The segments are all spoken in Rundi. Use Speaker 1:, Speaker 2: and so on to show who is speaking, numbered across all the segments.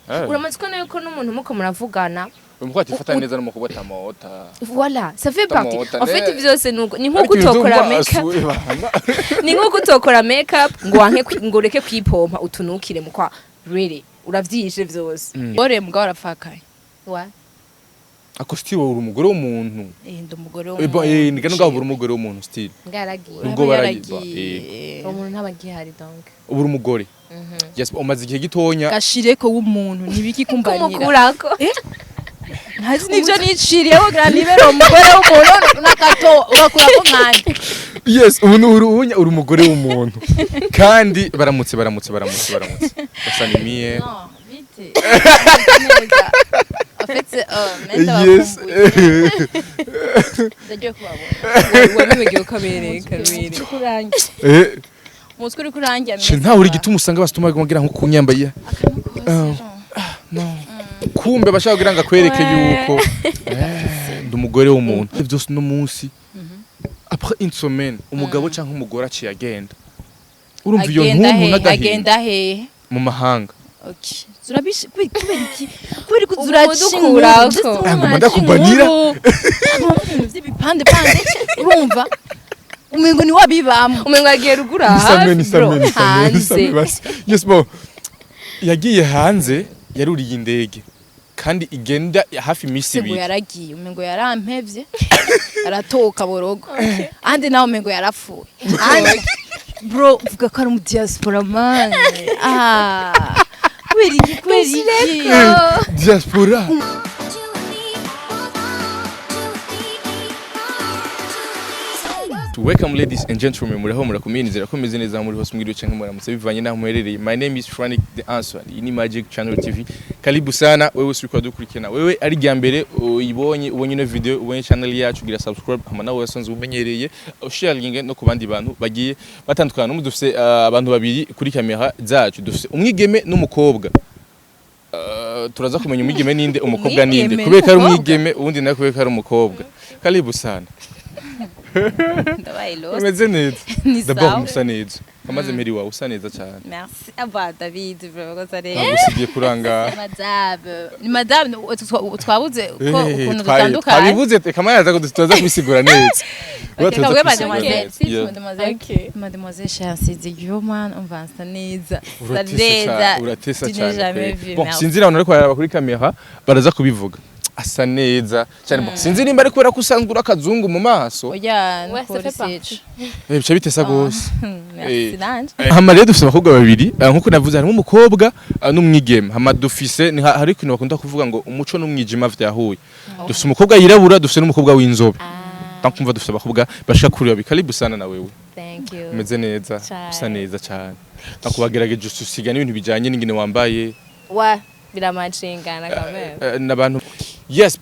Speaker 1: Uramaze kubona yuko n'umuntu muko muravugana,
Speaker 2: Umukobwa atifata neza n'umukobwa atamota.
Speaker 1: Voilà, ça fait partie.
Speaker 2: Atamota,
Speaker 1: En fait, vyose nuko ni nko gutokora makeup, ni nko gutokora makeup ngo wanke ngo ureke kwipompa utunukire mu kwa really uravyishe vyose.
Speaker 3: Gore mugabo arapfakaye.
Speaker 1: Ouais.
Speaker 2: Ako style uri umugore w'umuntu.
Speaker 3: Eh, ndi umugore.
Speaker 2: Eh, bon, ni ngaho uri umugore w'umuntu style.
Speaker 1: Ngaragiye.
Speaker 2: Nubwo baragiye.
Speaker 3: Yaragiye.
Speaker 1: Uwo muntu ntaba agihari donc.
Speaker 2: Ubu uri umugore. Yes, umaze igihe gitonya.
Speaker 3: Gashireko w'umuntu nibiki kumbanira?
Speaker 1: Kumukurako.
Speaker 3: Ntazi nivyo niciriyeho kugira nibere umugore w'umuntu nakato urakurako nkanje.
Speaker 2: Yes, ubu ni uri ubunya uri umugore w'umuntu. Kandi baramutse, baramutse, baramutse, baramutse. Basalimiye.
Speaker 3: No, bite? Neza. En fait, ndagiye kubabona.
Speaker 1: Wanibagiwe ukabereka really.
Speaker 3: Umutwe uri kurangira.
Speaker 2: She ntawe uri gituma usanga basituma bagira nko kunyambaye. No. Kumbe bashaka kugira ngo akwereke yuko ndi umugore w'umuntu. Byose no munsi. Après une semaine, umugabo cyangwa umugore aciye agenda. Urumva iyo
Speaker 3: Agenda
Speaker 2: ntuntu
Speaker 3: he?
Speaker 2: n'agahinda.
Speaker 3: Agenda hehe?
Speaker 2: Mu mahanga.
Speaker 3: Okay. Zurabishe kubera iki? Kubera ko
Speaker 1: Ubu
Speaker 3: zuraca
Speaker 1: dukurako.
Speaker 3: inkuru.
Speaker 2: Ah, ngoma ndakubanira.
Speaker 3: Ibintu by'ibipande pande urumva? Umengo ni wabibamwe.
Speaker 1: Umengo yagiye ruguru.
Speaker 2: Nisame.
Speaker 1: Hafi
Speaker 2: Nisame.
Speaker 1: bro.
Speaker 2: Nisame.
Speaker 1: Hanze.
Speaker 2: Nisame basi. Yes, bon. Yagiye hanze, yaruriye indege. Kandi igenda hafi imisi
Speaker 3: Se ngo
Speaker 2: 2.
Speaker 3: yaragiye, umengo yarampevye. Aratoka borogo. Andi nawe umengo yarapfuye. Andi bro vuga ko ari mu diaspora man. Ah. Kubera iki? Kubera iki?
Speaker 2: Diaspora. Welcome, ladies and gentlemen, muraho, murakomeye, nizera ko meze neza muri hose, mwiriwe canke muramutse bivanye naho muherereye. My name is Frank the Answer. Iyi ni Magic Channel TV. Karibu sana wewe usiko dukurikirana. Wewe ari rya mbere uyibonye, ubonye ino video, ubonye channel yacu, gira subscribe, hama nawe wasanzwe umenyereye sharing no ku bandi bantu bagiye batandukana. N'ubu dufise abantu babiri kuri kamera zacu. Dufise umwigeme n'umukobwa. Turaza kumenya umwigeme ninde, umukobwa ninde.
Speaker 3: Umwigeme
Speaker 2: Kubera ko ari
Speaker 3: n'umukobwa?
Speaker 2: umwigeme, uwundi nawe kubera ko ari umukobwa. Karibu sana.
Speaker 3: Ndabaye lost.
Speaker 2: Umeze neza?
Speaker 3: Ni
Speaker 2: D'abord
Speaker 3: sawa.
Speaker 2: musa neza. Amaze mperi wawe usa neza cyane.
Speaker 3: Merci. Aba David, vraiment ko ari.
Speaker 2: Ntabwo usigiye kuranga.
Speaker 3: Madame, ni madame twabuze ko ukuntu dutandukanye.
Speaker 2: Twabibuze kamara yaza ko tutaza kubisigura neza.
Speaker 3: Ok,
Speaker 2: Tuza
Speaker 3: kabwe
Speaker 2: kubisigura
Speaker 3: mademoiselle,
Speaker 2: neza.
Speaker 3: si
Speaker 2: Yeah.
Speaker 3: mademoiselle. Mademoiselle Chance Human, on va nsa neza. Nsa
Speaker 2: Uratesa
Speaker 3: neza.
Speaker 2: cyane, uratesa
Speaker 3: Tu n'es
Speaker 2: cyane
Speaker 3: jamais
Speaker 2: kweli.
Speaker 3: vu,
Speaker 2: Bon,
Speaker 3: merci.
Speaker 2: sinzi abantu ariko bararaba kuri kamera baraza kubivuga. Asa neza cyane. Bon, sinzi nimba ari kubera ko usanzwe uri akazungu mu maso.
Speaker 3: Oya,
Speaker 1: Ouais, ça
Speaker 3: nukuri
Speaker 1: fait partie.
Speaker 3: sico.
Speaker 2: Bica bitesa gose.
Speaker 3: Merci nanje.
Speaker 2: Hama rero dufise abakobwa babiri, nkuko navuze harimo umukobwa n'umwigeme. Hama dufise hari ikintu bakunda kuvuga ngo umuco n'umwijima vyahuye. Dufise umukobwa yirabura, dufise n'umukobwa w'inzobe. Donc kumva dufise abakobwa bashika kuri babiri. Karibu sana na wewe.
Speaker 1: Thank you.
Speaker 2: Umeze neza?
Speaker 1: Cane.
Speaker 2: Usa neza cyane. Donc wagerageje usiga n'ibintu bijanye n'ingene wambaye.
Speaker 1: Ouais, biramacingana quand même.
Speaker 2: N'abantu, yes,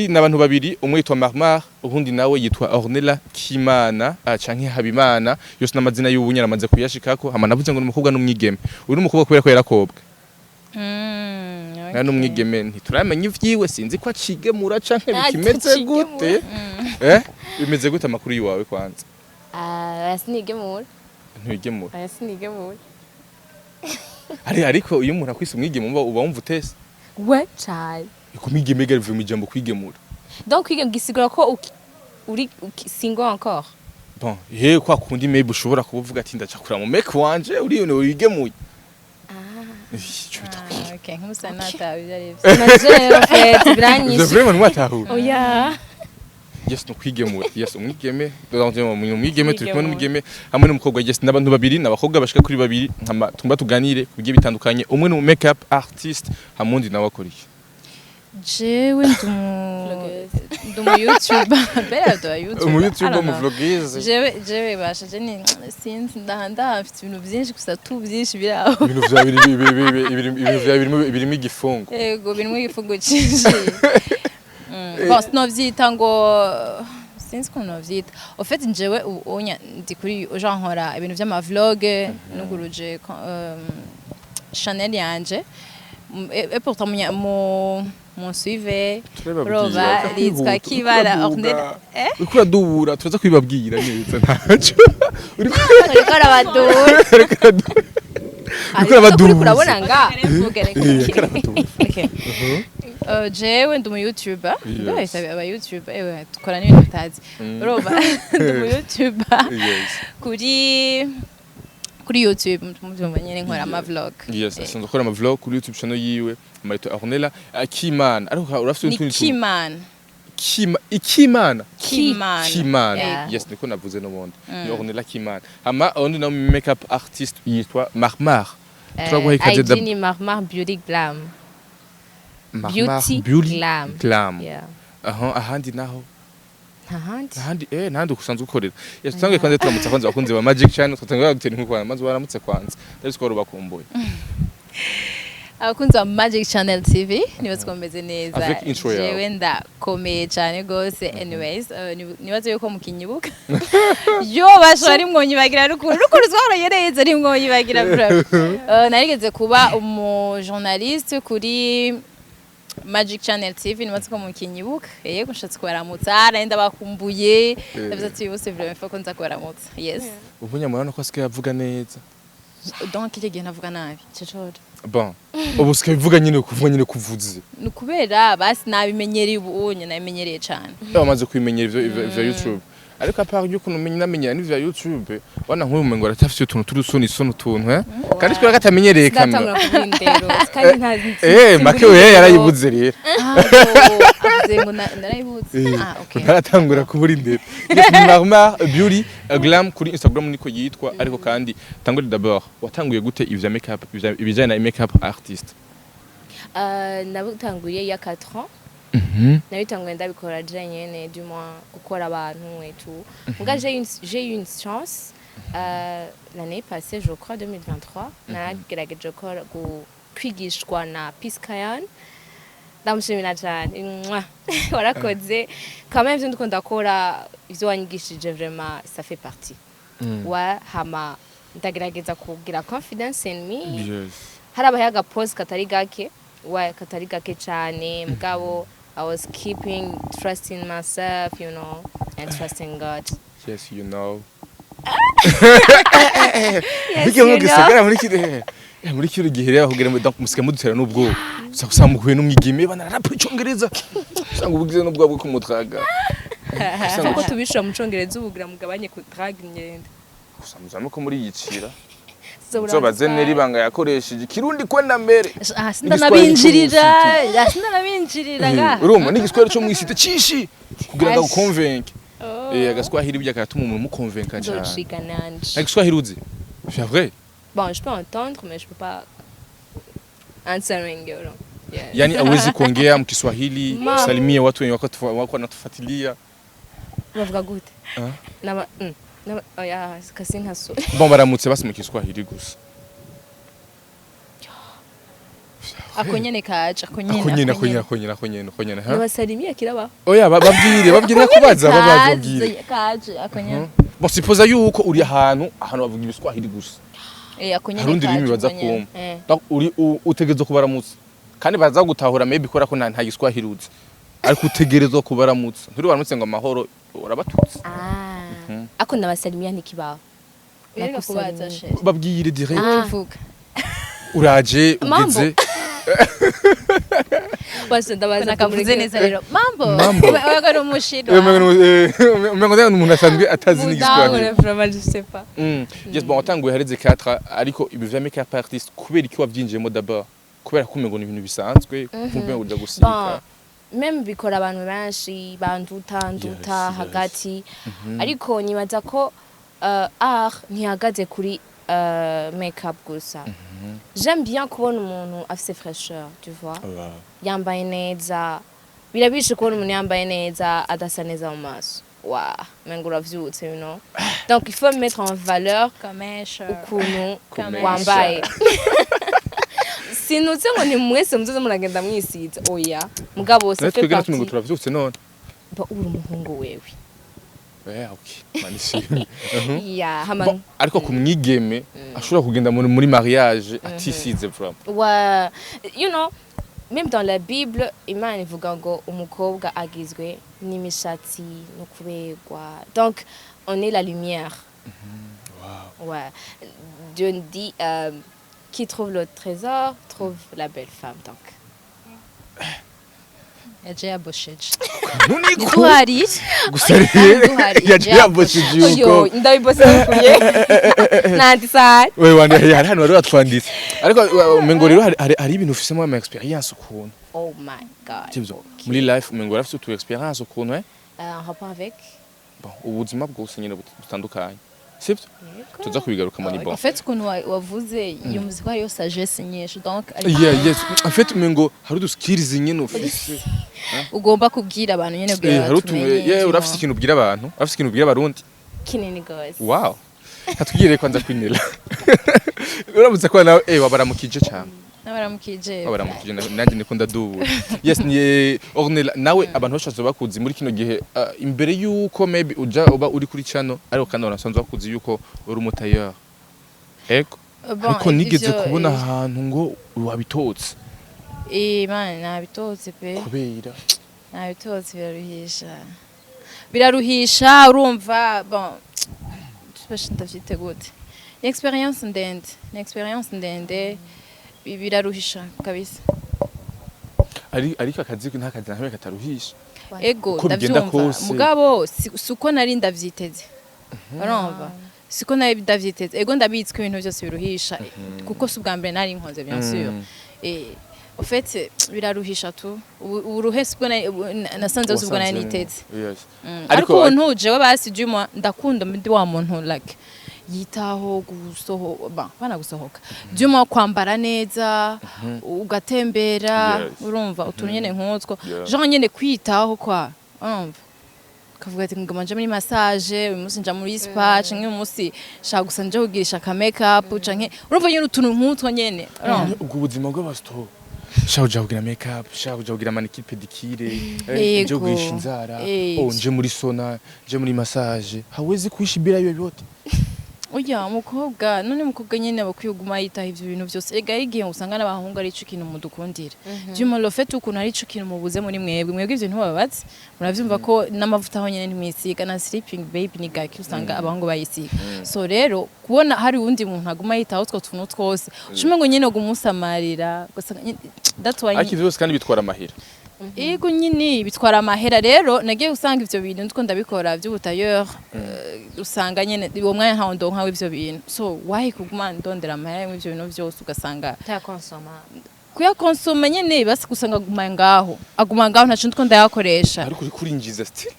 Speaker 2: n'abantu babiri, umwe yitwa Marmar, uwundi nawe yitwa Ornella Kimana, canke Habimana, yose n'amazina y'ubunya aramaze kuyashikako. Hama navuze ngo n'umukobwa n'umwigeme. Uyu ni umukobwa kubera ko yarakobwa. Na n'umwigeme ntituramenya ivyiwe, sinzi ko acigemura canke bikimeze
Speaker 1: Atacigemura.
Speaker 2: gute. Bimeze gute amakuru yiwawe kwanza?
Speaker 1: Ah, sinigemura.
Speaker 2: Ntiwigemura?
Speaker 1: Aya sinigemura.
Speaker 2: Ariko iyo umuntu akwise umwigeme uba wumva utese?
Speaker 1: Ouais, cyane.
Speaker 2: Kumwigeme bivuye mu ijambo kwigemura.
Speaker 1: Donc kwiga gisigura ko uri single encore.
Speaker 2: Bon, he kwa kundi maybe ushobora kuba uvuga ati ndacakura mu make wanje uri wigemuye. Ico bita kwiga.
Speaker 3: Ah, ok, nk'umusa natawe ibyo ari byo.
Speaker 1: Nanje en fait
Speaker 2: Ivyo
Speaker 1: biranyishe.
Speaker 2: vraiment ntiwatahura?
Speaker 1: Oya.
Speaker 2: Yes, no kwigemura. Yes, umwigeme, umwigeme turi kumwe n'umwigeme hamwe n'umukobwa. Yes, n'abantu babiri, n'abakobwa bashika kuri babiri, hama tumba tuganire ku bigiye bitandukanye. Umwe ni umu makeup artist, hamwe undi nawe akora iki?
Speaker 3: Jewe ndi umu YouTuber. Mbere ndi umu YouTuber.
Speaker 2: Umu YouTuber,
Speaker 3: I don't
Speaker 2: umu
Speaker 3: know.
Speaker 2: vlogeuse.
Speaker 3: Jewe basha je ni sinzi ndaha mfite ibintu byinshi gusa tu byinshi biri aho.
Speaker 2: Ibintu vyawe ibintu vyawe birimo igifungo.
Speaker 3: Yego, birimo igifungo cyinshi. Bon, sinovyita ngo sinzi ukuntu novyita. En fait, njyewe ubu unya ndi kuri genre nkora ibintu vy'ama vlog, nuguruje channel yanje. Et pourtant mu suive roba ritwa Kibara Ornella.
Speaker 2: Uriko uradubura, turaza kubibabwira neza, ntacyo.
Speaker 1: Uriko arabadura.
Speaker 2: Uriko uradubura. Uriko urabaduza.
Speaker 1: Urabona nga.
Speaker 3: Mvuge, reka.
Speaker 2: Eh, karabaduza.
Speaker 3: Okay. Jewe ndi umu YouTuber.
Speaker 2: Yes.
Speaker 3: Ndabise aba YouTuber, ewe dukora n'ibintu bitazi. Urumva, ndi umu YouTuber kuri YouTube, muvyumva nyene, nkora ama vlog.
Speaker 2: Yes, asanzwe akora ama vlog kuri YouTube channel yiwe, amayito Ornella Akimana, ariko urafite
Speaker 3: Ni
Speaker 2: utundi tuntu.
Speaker 3: Kimana.
Speaker 2: Kima, Ikimana.
Speaker 3: Kimana.
Speaker 2: Kimana.
Speaker 1: Yeah.
Speaker 2: Yes, niko navuze n'ubundi ni Ornella Kimana. Hama undi nawe makeup artist yitwa Marmar, turaguha ikaze.
Speaker 1: IG ni Marmar Beauty Glam.
Speaker 2: Marmar
Speaker 1: Beauty
Speaker 2: Beauty
Speaker 1: Glam.
Speaker 2: Glam.
Speaker 1: Yeah.
Speaker 2: Aha, ahandi naho?
Speaker 1: Ntahandi.
Speaker 2: Ntahandi, ntahandi usanzwe ukorera. Yes, tutangiye kwanza turamutsa kwanza abakunzi ba Magic Channel. Twatangiye gutera inkuru kwanza, maze baramutse kwanza, ndabizi ko wari ubakumbuye.
Speaker 3: Abakunzi ba Magic Channel TV, nibaze ko mumeze neza.
Speaker 2: Avec intro yawe.
Speaker 3: Jewe ndakomeye cyane gose. Anyways, nibaze yuko mukinyibuka yo basho ari mwonyibagira rukuru rukuru twahoranye neza, ari mwonyibagira vraiment. Narigeze kuba umu journaliste kuri Magic Channel TV, nibaze ko mukinyibuka. Yego, nshatse kubaramutsa, nari ndabakumbuye, ndavuze ati bose vraiment faut ko nza kubaramutsa, yes.
Speaker 2: Ubu nyamurabona ko asigaye avuga neza.
Speaker 3: Donc icyo gihe navuga nabi cecore.
Speaker 2: Bon, ubu usigaye uvuga nyine, kuvuga nyine kuvuze.
Speaker 3: Ni ukubera basi nabimenyereye, ubu unye nabimenyereye cyane.
Speaker 2: Bamaze kubimenyera ivyo YouTube, ariko à part y'ukuntu umenya namenyera n'ivya YouTube, wana nk'uyu umengo aracyafise utuntu t'udusoni soni utuntu, kandi twera katamenyereye kamera.
Speaker 1: Ndatangura kuvuga indero kandi ntazi.
Speaker 2: Make we yarayibuze rero.
Speaker 3: Avuze ngo narayibutse, ah okay.
Speaker 2: Ntaratangura kubura indero. Yes, ni Marmar Beauty Glam kuri Instagram niko yitwa. Ariko kandi tangure d'abord, watanguye gute ivya makeup, ibijanye na makeup artist?
Speaker 1: Nabitanguye ya 4 ans. Nabitanguye ndabikora je nyene, du moins gukora abantu et tout. Muga j'ai eu une chance, l'année passée, je crois 2023, naragerageje gukora kwigishwa na Peace Kayan. Ndamushimira cyane. Mwah. Warakoze quand même, ivyo ndiko ndakora, ivyo wanyigishije, vraiment ça fait partie wa hama ndagerageza kugira confidence in me. Harabaye agapose katari gake, wa katari gake cyane, mugabo I was keeping trusting myself and trusting God.
Speaker 2: Yes, you know.
Speaker 1: Yes,
Speaker 2: Bijya mu
Speaker 1: you know.
Speaker 2: gisagara muri kino muri kino gihe rero kugira ngo donc musike mudutera n'ubwoba, usanga usanga muhuye n'umwigeme banarapa icongereza, usanga ubugize n'ubwoba bwo kumutraga. Usanga
Speaker 1: Kuko tubishura mu congereza ubu kugira mugabanye ku drag imyenda.
Speaker 2: Gusa muzame ko muri yicira nzobaze nera ibanga yakoresheje Kirundi kwenda mbere.
Speaker 3: Ah, sindanabinjirira, ah, sindanabinjirira nga.
Speaker 2: Urumva n'igiswahili cyo mwisite cinshi kugira ngo agukonvenke. Agaswahili burya karatuma umuntu mukonvenka cyane.
Speaker 1: Nzociga nanje.
Speaker 2: Agaswahili uzi, c'est vrai?
Speaker 1: Bon, je peux entendre, mais je peux pas answering. Yeah.
Speaker 2: Yani awezi kuongea mkiswahili? Salimie watu wenye wako wanatufuatilia.
Speaker 1: Bavuga gute?
Speaker 2: Ah?
Speaker 1: Naba naba oya kasi ntaso.
Speaker 2: Bon, baramutse basi mu Kiswahili gusa.
Speaker 3: Ako nyene kaje, ako nyene.
Speaker 2: Ako nyene, ako nyene, ako nyene, ako nyene, ako nyene, ha.
Speaker 1: Nabasalimia kiraba.
Speaker 2: Oya, babwire kubaza bababwire.
Speaker 3: Kaje ako nyene.
Speaker 2: Bon, suppose yuko uri ahantu bavuga ibiswahili gusa.
Speaker 3: Eh, ako nyene.
Speaker 2: Harundi rurimi
Speaker 3: kaje,
Speaker 2: baza
Speaker 3: ako nyene.
Speaker 2: kumva.
Speaker 1: Eh.
Speaker 2: Donc uri utegerezwa kubaramutsa kandi baza gutahura maybe kubera ko nta Giswahili uzi, ariko utegerezwa kubaramutsa, nturi baramutse ngo amahoro, urabatutse.
Speaker 1: Ah. Ako nabasalimia ntikibaho.
Speaker 3: Ureka kubaza
Speaker 1: Nakusalimia.
Speaker 3: she.
Speaker 2: Babwire direct.
Speaker 1: Ah.
Speaker 3: Tuvuga.
Speaker 2: Uraje.
Speaker 1: Mambo.
Speaker 2: Ugeze.
Speaker 1: Basi ndabaza.
Speaker 3: Nakavuze neza rero. Mambo.
Speaker 2: Mambo.
Speaker 3: Wewe ni umushirwa.
Speaker 2: Umengo ndabona umuntu asanzwe atazi n'igiswahili.
Speaker 1: Ndabona vraiment, je sais pas.
Speaker 2: Yes, bon, watanguye hareze 4, ariko ibi vya makeup artist kubera iki wavyinjiyemo d'abord? Kubera ko umengo ni ibintu bisanzwe, kumva umengo uja gusiga.
Speaker 1: Bon, même bikora abantu benshi banduta nduta hagati, ariko nibaza ko art ntihagaze kuri makeup gusa. J'aime bien kubona umuntu afise fraîcheur, tu vois, yambaye neza. Birabishe kubona umuntu yambaye neza adasa neza mu maso, wa mengo uravyutse. Donc il faut mettre en valeur
Speaker 3: Commercial.
Speaker 1: ukuntu
Speaker 2: Commercial.
Speaker 1: wambaye. Sinutse ngo ni mwese muzoze muragenda mwisize, oya, mugabo ça
Speaker 2: Natwe
Speaker 1: fait
Speaker 2: twebwe natwe umengo
Speaker 1: partie.
Speaker 2: turavyutse none.
Speaker 1: Ba uri umuhungu wewe.
Speaker 2: Okay, manishimwe.
Speaker 1: Ya hama.
Speaker 2: Bon, ariko ku mwigeme ashobora kugenda muri mariage atisize vraiment?
Speaker 1: Wa même dans la Bible, Imana ivuga ngo umukobwa agizwe n'imishatsi no kuberwa. Donc on est la lumière. Ouais. Dieu nous dit Qui trouve le trésor trouve la belle femme, donc.
Speaker 3: Yaje yabosheje.
Speaker 2: Nuniko
Speaker 3: Duhari.
Speaker 2: Gusa rero
Speaker 3: Duhari.
Speaker 2: yaje yabosheje yuko
Speaker 1: Yo, ndabibose mvuye nanditse ahari.
Speaker 2: We wandi hari hano wari watwanditse, ariko umengo rero hari ibintu ufisemo ama experience ukuntu.
Speaker 1: Oh my God.
Speaker 2: Sivyo, muri life umengo urafise utu experience ukuntu, eh?
Speaker 1: En rapport avec?
Speaker 2: Bon, ubuzima bwose nyine butandukanye, sivyo?
Speaker 1: Yego.
Speaker 2: Tuza kubigaruka ni bon.
Speaker 3: En fait, ukuntu wavuze yumvise ko hariyo sagesse nyinshi, donc
Speaker 2: Yeah, yes, en fait umengo hari udu skills nyine ufise.
Speaker 3: Ugomba kubwira abantu nyene
Speaker 2: Eh,
Speaker 3: kugira
Speaker 2: hari utu
Speaker 3: batumenye.
Speaker 2: Yeah, urafise ikintu ubwira abantu, urafise ikintu ubwira abarundi.
Speaker 1: Kinini gose.
Speaker 2: Wow, katubwire kwanza kwinera uramutse ko nawe wabaramukije cyane.
Speaker 3: N'abaramukije.
Speaker 2: Wabaramukije, nanjye niko ndadubura. Yes, ni Ornella nawe. Abantu bashatse bakuzi muri kino gihe, imbere yuko maybe uja uba uri kuri channel, ariko kandi banasanzwe bakuzi yuko uri umutailleur, ego?
Speaker 3: Bon,
Speaker 2: ariko nigeze
Speaker 3: ivyo,
Speaker 2: kubona ahantu ngo wabitotse.
Speaker 3: Eh man, nabitotse pe.
Speaker 2: Kubera?
Speaker 3: Nabitotse, biraruhisha, biraruhisha. Urumva, bon, tubashe ndavyite gute, ni experience ndende, ni experience ndende, biraruhisha kabisa.
Speaker 2: Ariko akazi nta kazi na kamwe kataruhisha.
Speaker 3: Ego.
Speaker 2: Uko bigenda
Speaker 3: Ndavyumva.
Speaker 2: kose.
Speaker 3: Mugabo si uko nari ndavyiteze, urumva, siko nari ndavyiteze. Ego, ndabizi ko ibintu byose biruhisha, kuko si ubwa mbere nari nkoze, bien sûr. En fait biraruhisha tu. Uburuhe sibwo nasanze bose ubwo nari niteze.
Speaker 2: Yes.
Speaker 3: Ariko ubu jewe basi du moins ndakunda ndi wa muntu like yitaho gusohoka, bana gusohoka, du moins kwambara neza, ugatembera. Urumva, utuntu nyene nk'utwo, genre nyene kwitaho kwa, urumva, kavuga ati ngoma nje muri massage uyu munsi, nja muri spa, canke uyu munsi shaka gusa nje kugirisha aka make up, canke urumva nyene utuntu nk'utwo nyene, urumva.
Speaker 2: Ubwo buzima bw'abasito, shaka kuja kugira make up, shaka kuja kugira manicure, pedicure, nje kugurisha inzara, oh, nje muri sauna, nje muri massage, hawezi kuishi bila hiyo vyote.
Speaker 3: Oya, umukobwa none, umukobwa nyene aba akwiye kuguma yitaho ivyo bintu vyose. Ega igihe usanga n'abahungu ari ico kintu mudukundira, du moins le fait ukuntu ari ico kintu mubuze muri mwebwe, mwebwe ivyo ntibababaze, muravyumva ko n'amavuta aho nyene ntimwisiga, na sleeping baby ni gake usanga abahungu bayisiga. So rero kubona hari uwundi muntu aguma yitaho utwo tuntu twose, ucume ngo nyene gumusamarira ugasanga that's why.
Speaker 2: Ariko ivyo byose kandi bitwara amahera.
Speaker 3: Ego nyine bitwara amahera. Rero nagiye usanga ivyo bintu ndiko ndabikora vy'ubutailleur, usanga nyene uwo mwanya ntawo ndonka w'ivyo bintu. So why kuguma ndondera amahera y'ivyo bintu vyose, ugasanga
Speaker 1: Utayakonsoma.
Speaker 3: Kuyakonsoma nyene basi gusanga aguma ngaho, aguma ngaho, ntaco ndiko ndayakoresha.
Speaker 2: Ariko uri kurinjiza still,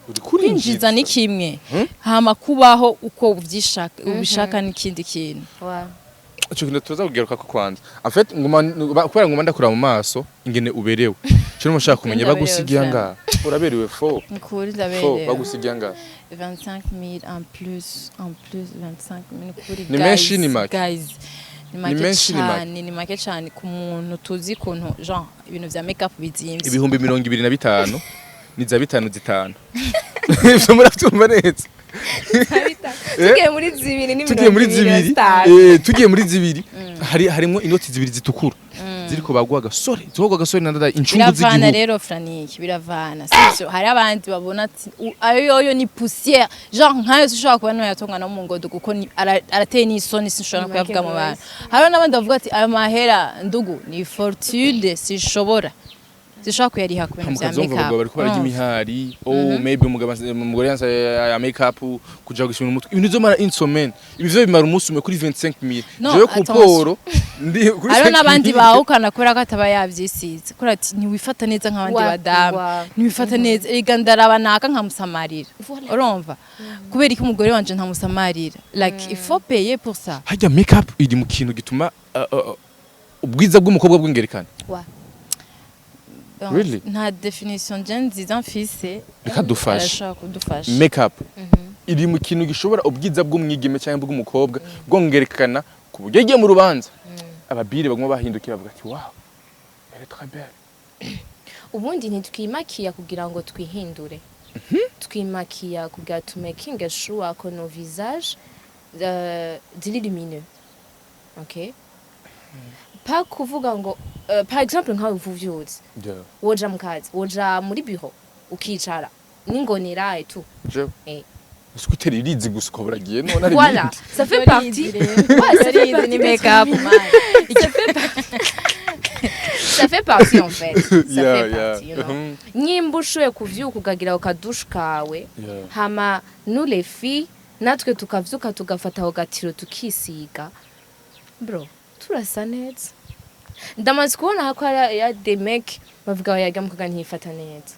Speaker 2: uri
Speaker 3: Kwinjiza ni kimwe, hama kubaho uko uvyishaka ubishaka n'ikindi kintu.
Speaker 1: Wa.
Speaker 2: Ico kintu tuza kugaruka ko kwanza. En fait nguma kubera nguma ndakura mu maso ingene uberewe, cyo mushaka kumenya.
Speaker 3: Ndaberewe
Speaker 2: Bagusigiye
Speaker 3: vraiment.
Speaker 2: nga uraberewe fo.
Speaker 3: Nukuri
Speaker 2: Fo.
Speaker 3: ndaberewe.
Speaker 2: Bagusigiye nga
Speaker 3: 25 000 en plus, en plus 25 000 kuri.
Speaker 2: Ni menshi, ni make?
Speaker 3: Guys, ni make.
Speaker 2: Menshi, ni make?
Speaker 3: Cyane, ni make cyane ku muntu tuzi kuntu genre ibintu vya make up bizimvye.
Speaker 2: 25,000 ni za bitanu zitanu, ivyo muravyumva neza?
Speaker 1: Tugiye muri zibiri ni
Speaker 2: Tugiye muri
Speaker 1: 25.
Speaker 2: zibiri, tugiye muri zibiri, hari harimo inoti zibiri zitukura ziriko bagwa agasore, zogwa agasore na ndadaye, incungu
Speaker 3: Biravana
Speaker 2: z'igihugu.
Speaker 3: rero, Franiki, biravana, sivyo? Hari abandi babona ati ayo yoyo ni poussière, genre nkayo sinshobora kuba noyatonga no mu ngodo, kuko arateye n'isoni, sinshobora no
Speaker 1: Ni make
Speaker 3: kuyavuga mu bantu.
Speaker 1: gose.
Speaker 3: Hariho n'abandi bavuga ati ayo mahera ndugu ni fortune, sinshobora kuyariha ku bintu vya
Speaker 2: Mukazumva
Speaker 3: make
Speaker 2: abagabo
Speaker 3: up.
Speaker 2: bariko bararya imihari: oh, maybe umugabo, umugore yanse ya make up, kuja gushima umutwe, ibintu vyomara une semaine, ibi vyo bimara umunsi umwe kuri 25,000.
Speaker 3: No,
Speaker 2: Jewe ku
Speaker 3: attention.
Speaker 2: poro ndi kuri
Speaker 3: Hariho n'abandi
Speaker 2: 5,000.
Speaker 3: bahukana kubera ko ataba yavyisize, kubera ati ntiwifata neza nk'abandi badamu, ntiwifata neza. Erega ndaraba naka nkamusamarira.
Speaker 1: Voilà.
Speaker 3: Urumva, kubera ko umugore wanje ntamusamarira, like il faut payer pour ça.
Speaker 2: Harya make up iri mu kintu gituma ubwiza bw'umukobwa bwingerekana?
Speaker 1: Wa.
Speaker 3: Bon,
Speaker 2: Really?
Speaker 3: nta définition je nziza mfise.
Speaker 2: Reka dufashe.
Speaker 3: Arashobora kudufasha.
Speaker 2: Make up iri mu kintu gishobora ubwiza bw'umwigeme cyangwa bw'umukobwa bwongerekana, ku buryo igiye mu rubanza ababire baguma bahindukira bavuga ati: "Wow, elle est très belle."
Speaker 1: Ubundi ntitwimakiya kugira ngo twihindure, twimakiya kugira tumakinge sure ko nos visages ziri lumineux, okay? Pas kuvuga ngo par exemple nkawe uvuvyutse, woja mu kazi, woja muri bureau ukicara n'ingonera et tout.
Speaker 2: Jewe?
Speaker 1: Eh.
Speaker 2: Ese irizi gusa ukaba uragiye none ari
Speaker 1: Voilà,
Speaker 2: ibindi.
Speaker 1: ça fait partie. Ouais, ça fait partie
Speaker 3: ni
Speaker 1: d'être
Speaker 3: make-up man.
Speaker 1: Ça fait partie en fait. Ça fait partie, you know. Nyimba ushoboye kuvyuka ukagira ako kadushe kawe, hama nous les filles natwe tukavyuka tugafata ako gatiro tukisiga, bro, turasa neza. Ndamaze kubona ko hari ya des mecs bavuga yarya mukobwa ntiyifata neza.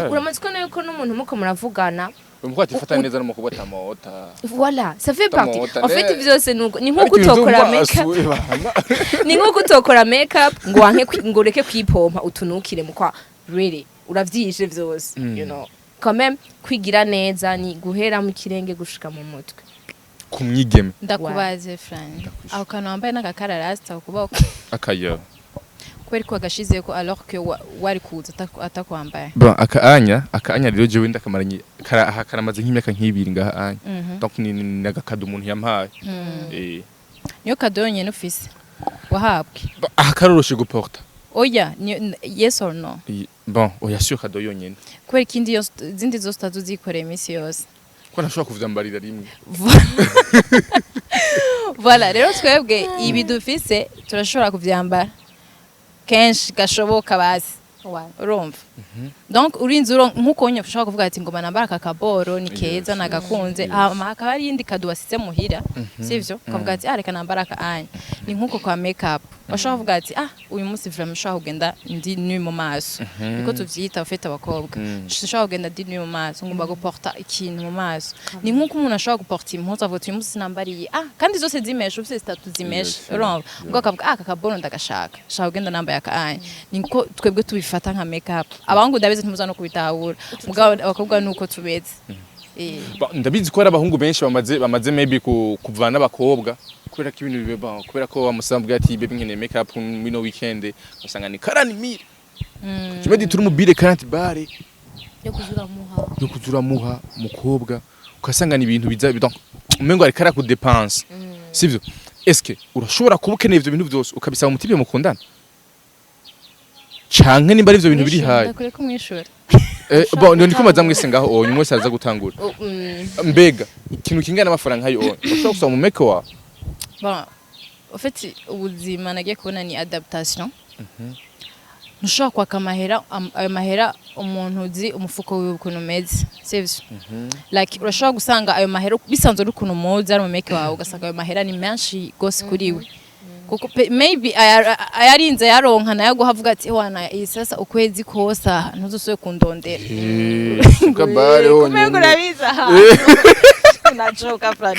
Speaker 1: Uramaze kubona yuko n'umuntu muko muravugana.
Speaker 2: Umukobwa atifata neza n'umukobwa atamota.
Speaker 1: Voilà, ça fait partie
Speaker 2: Tamota,
Speaker 1: en fait. Vyose nuko ni nko
Speaker 2: Ariko ibintu
Speaker 1: gutokora
Speaker 2: vyo mu
Speaker 1: make up.
Speaker 2: maso, bana.
Speaker 1: Ni nko gutokora make up ngo wanke ngo ureke kwipompa utunukire mu kwa really uravyishe vyose. You know, quand même, kwigira neza ni guhera mu kirenge gushika mu mutwe.
Speaker 2: Ku mwigeme.
Speaker 3: Ndakubaze, Fran.
Speaker 2: Ndakwishura.
Speaker 3: Ako kantu wambaye n'agakararasta ku kuboko.
Speaker 2: Akaya.
Speaker 3: Kubera ko wagashizeko alors que wari kuza atakwambaye?
Speaker 2: Bon, aka anya rero jewe ndakamaranye aha karamaze nk'imyaka nk'ibiri ngaha anya. Donc ni agakado umuntu yampaye.
Speaker 3: Niyo cadeau yonyene ufise wahabwe?
Speaker 2: Bon, aha karoroshe guporta.
Speaker 3: Oya, yes or no?
Speaker 2: Bon, oya, siyo cadeau yonyene.
Speaker 3: Kubera ikindi yose, izindi zose utazuzikoreye iminsi yose.
Speaker 2: Ko ntashobora kuvyambarira rimwe.
Speaker 3: Voilà, rero twebwe ibi dufise turashobora kuvyambara kenshi gashoboka basi, urumva? Donc urinze nkuko nyine ushobora kuvuga ati ngoma nambara aka kaboro ni keza, nagakunze. Hama hakaba hari iyindi cadeau wasize muhira, sivyo? Ukavuga ati ah, reka nambara aka anya. Ni nkuko kwa make up bashobora kuvuga ati ah, uyu munsi vraiment ushobora kugenda ndi nu mu maso, niko tuvyita ufite abakobwa. Ushobora kugenda ndi nu mu maso, ngomba guporta ikintu mu maso. Ni nkuko umuntu ashobora guporta impuzu avuga ati uyu munsi sinambariye, ah, kandi zose zimeshe, ufite zitatu zimeshe. Urumva ubwo akavuga ah, aka kaboro ndagashaka, shaka kugenda nambaye aka anya. Niko twebwe tubifata nka make up. Abahungu ndabizi ntimuza no kubitahura, mugabo abakobwa nuko tubeze.
Speaker 2: Ndabizi ko hari abahungu benshi bamaze maybe kuvana n'abakobwa kubera ko ibintu bibe bon, kubera ko bamusambwe ati baby, nkeneye make up mino weekend, usanga ni 40 mille. Kimwe turi mu bire 40 bare.
Speaker 1: Yo kuzuramuha.
Speaker 2: Yo kuzuramuha umukobwa, ugasanga ni ibintu biza, donc umengo ariko arakudepense, sivyo? Eske urashobora kuba ukeneye ivyo bintu byose ukabisaba umutipe mukundana, canke nimba ari ivyo bintu biri hayi?
Speaker 3: Ndakure kumwishura.
Speaker 2: Bon, ndiko maza mwese ngaho onye mwese aza gutangura. Mbega ikintu kingana n'amafaranga nkayo onye ushobora gusaba mu make wawe?
Speaker 3: Bon, en fait, ubuzima nagiye kubona ni adaptation. Ntushobora kwaka amahera ayo mahera umuntu uzi umufuko wiwe ukuntu umeze, sivyo? Like urashobora gusanga ayo mahera bisanzwe ari ukuntu umuzi ari mu make wawe, ugasanga ayo mahera ni menshi gose kuri we, kuko maybe ayarinze yaronka nayo guha avuga ati wana iyi sasa ukwezi kose aha ntuzusubire kundondera.
Speaker 2: Kabare.
Speaker 3: Kumengo urabizi aha unachoka, Frank,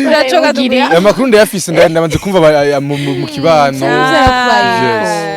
Speaker 3: urachoka.
Speaker 2: Aya makuru ndayafise, ndamaze kumva mu kibano. Yes.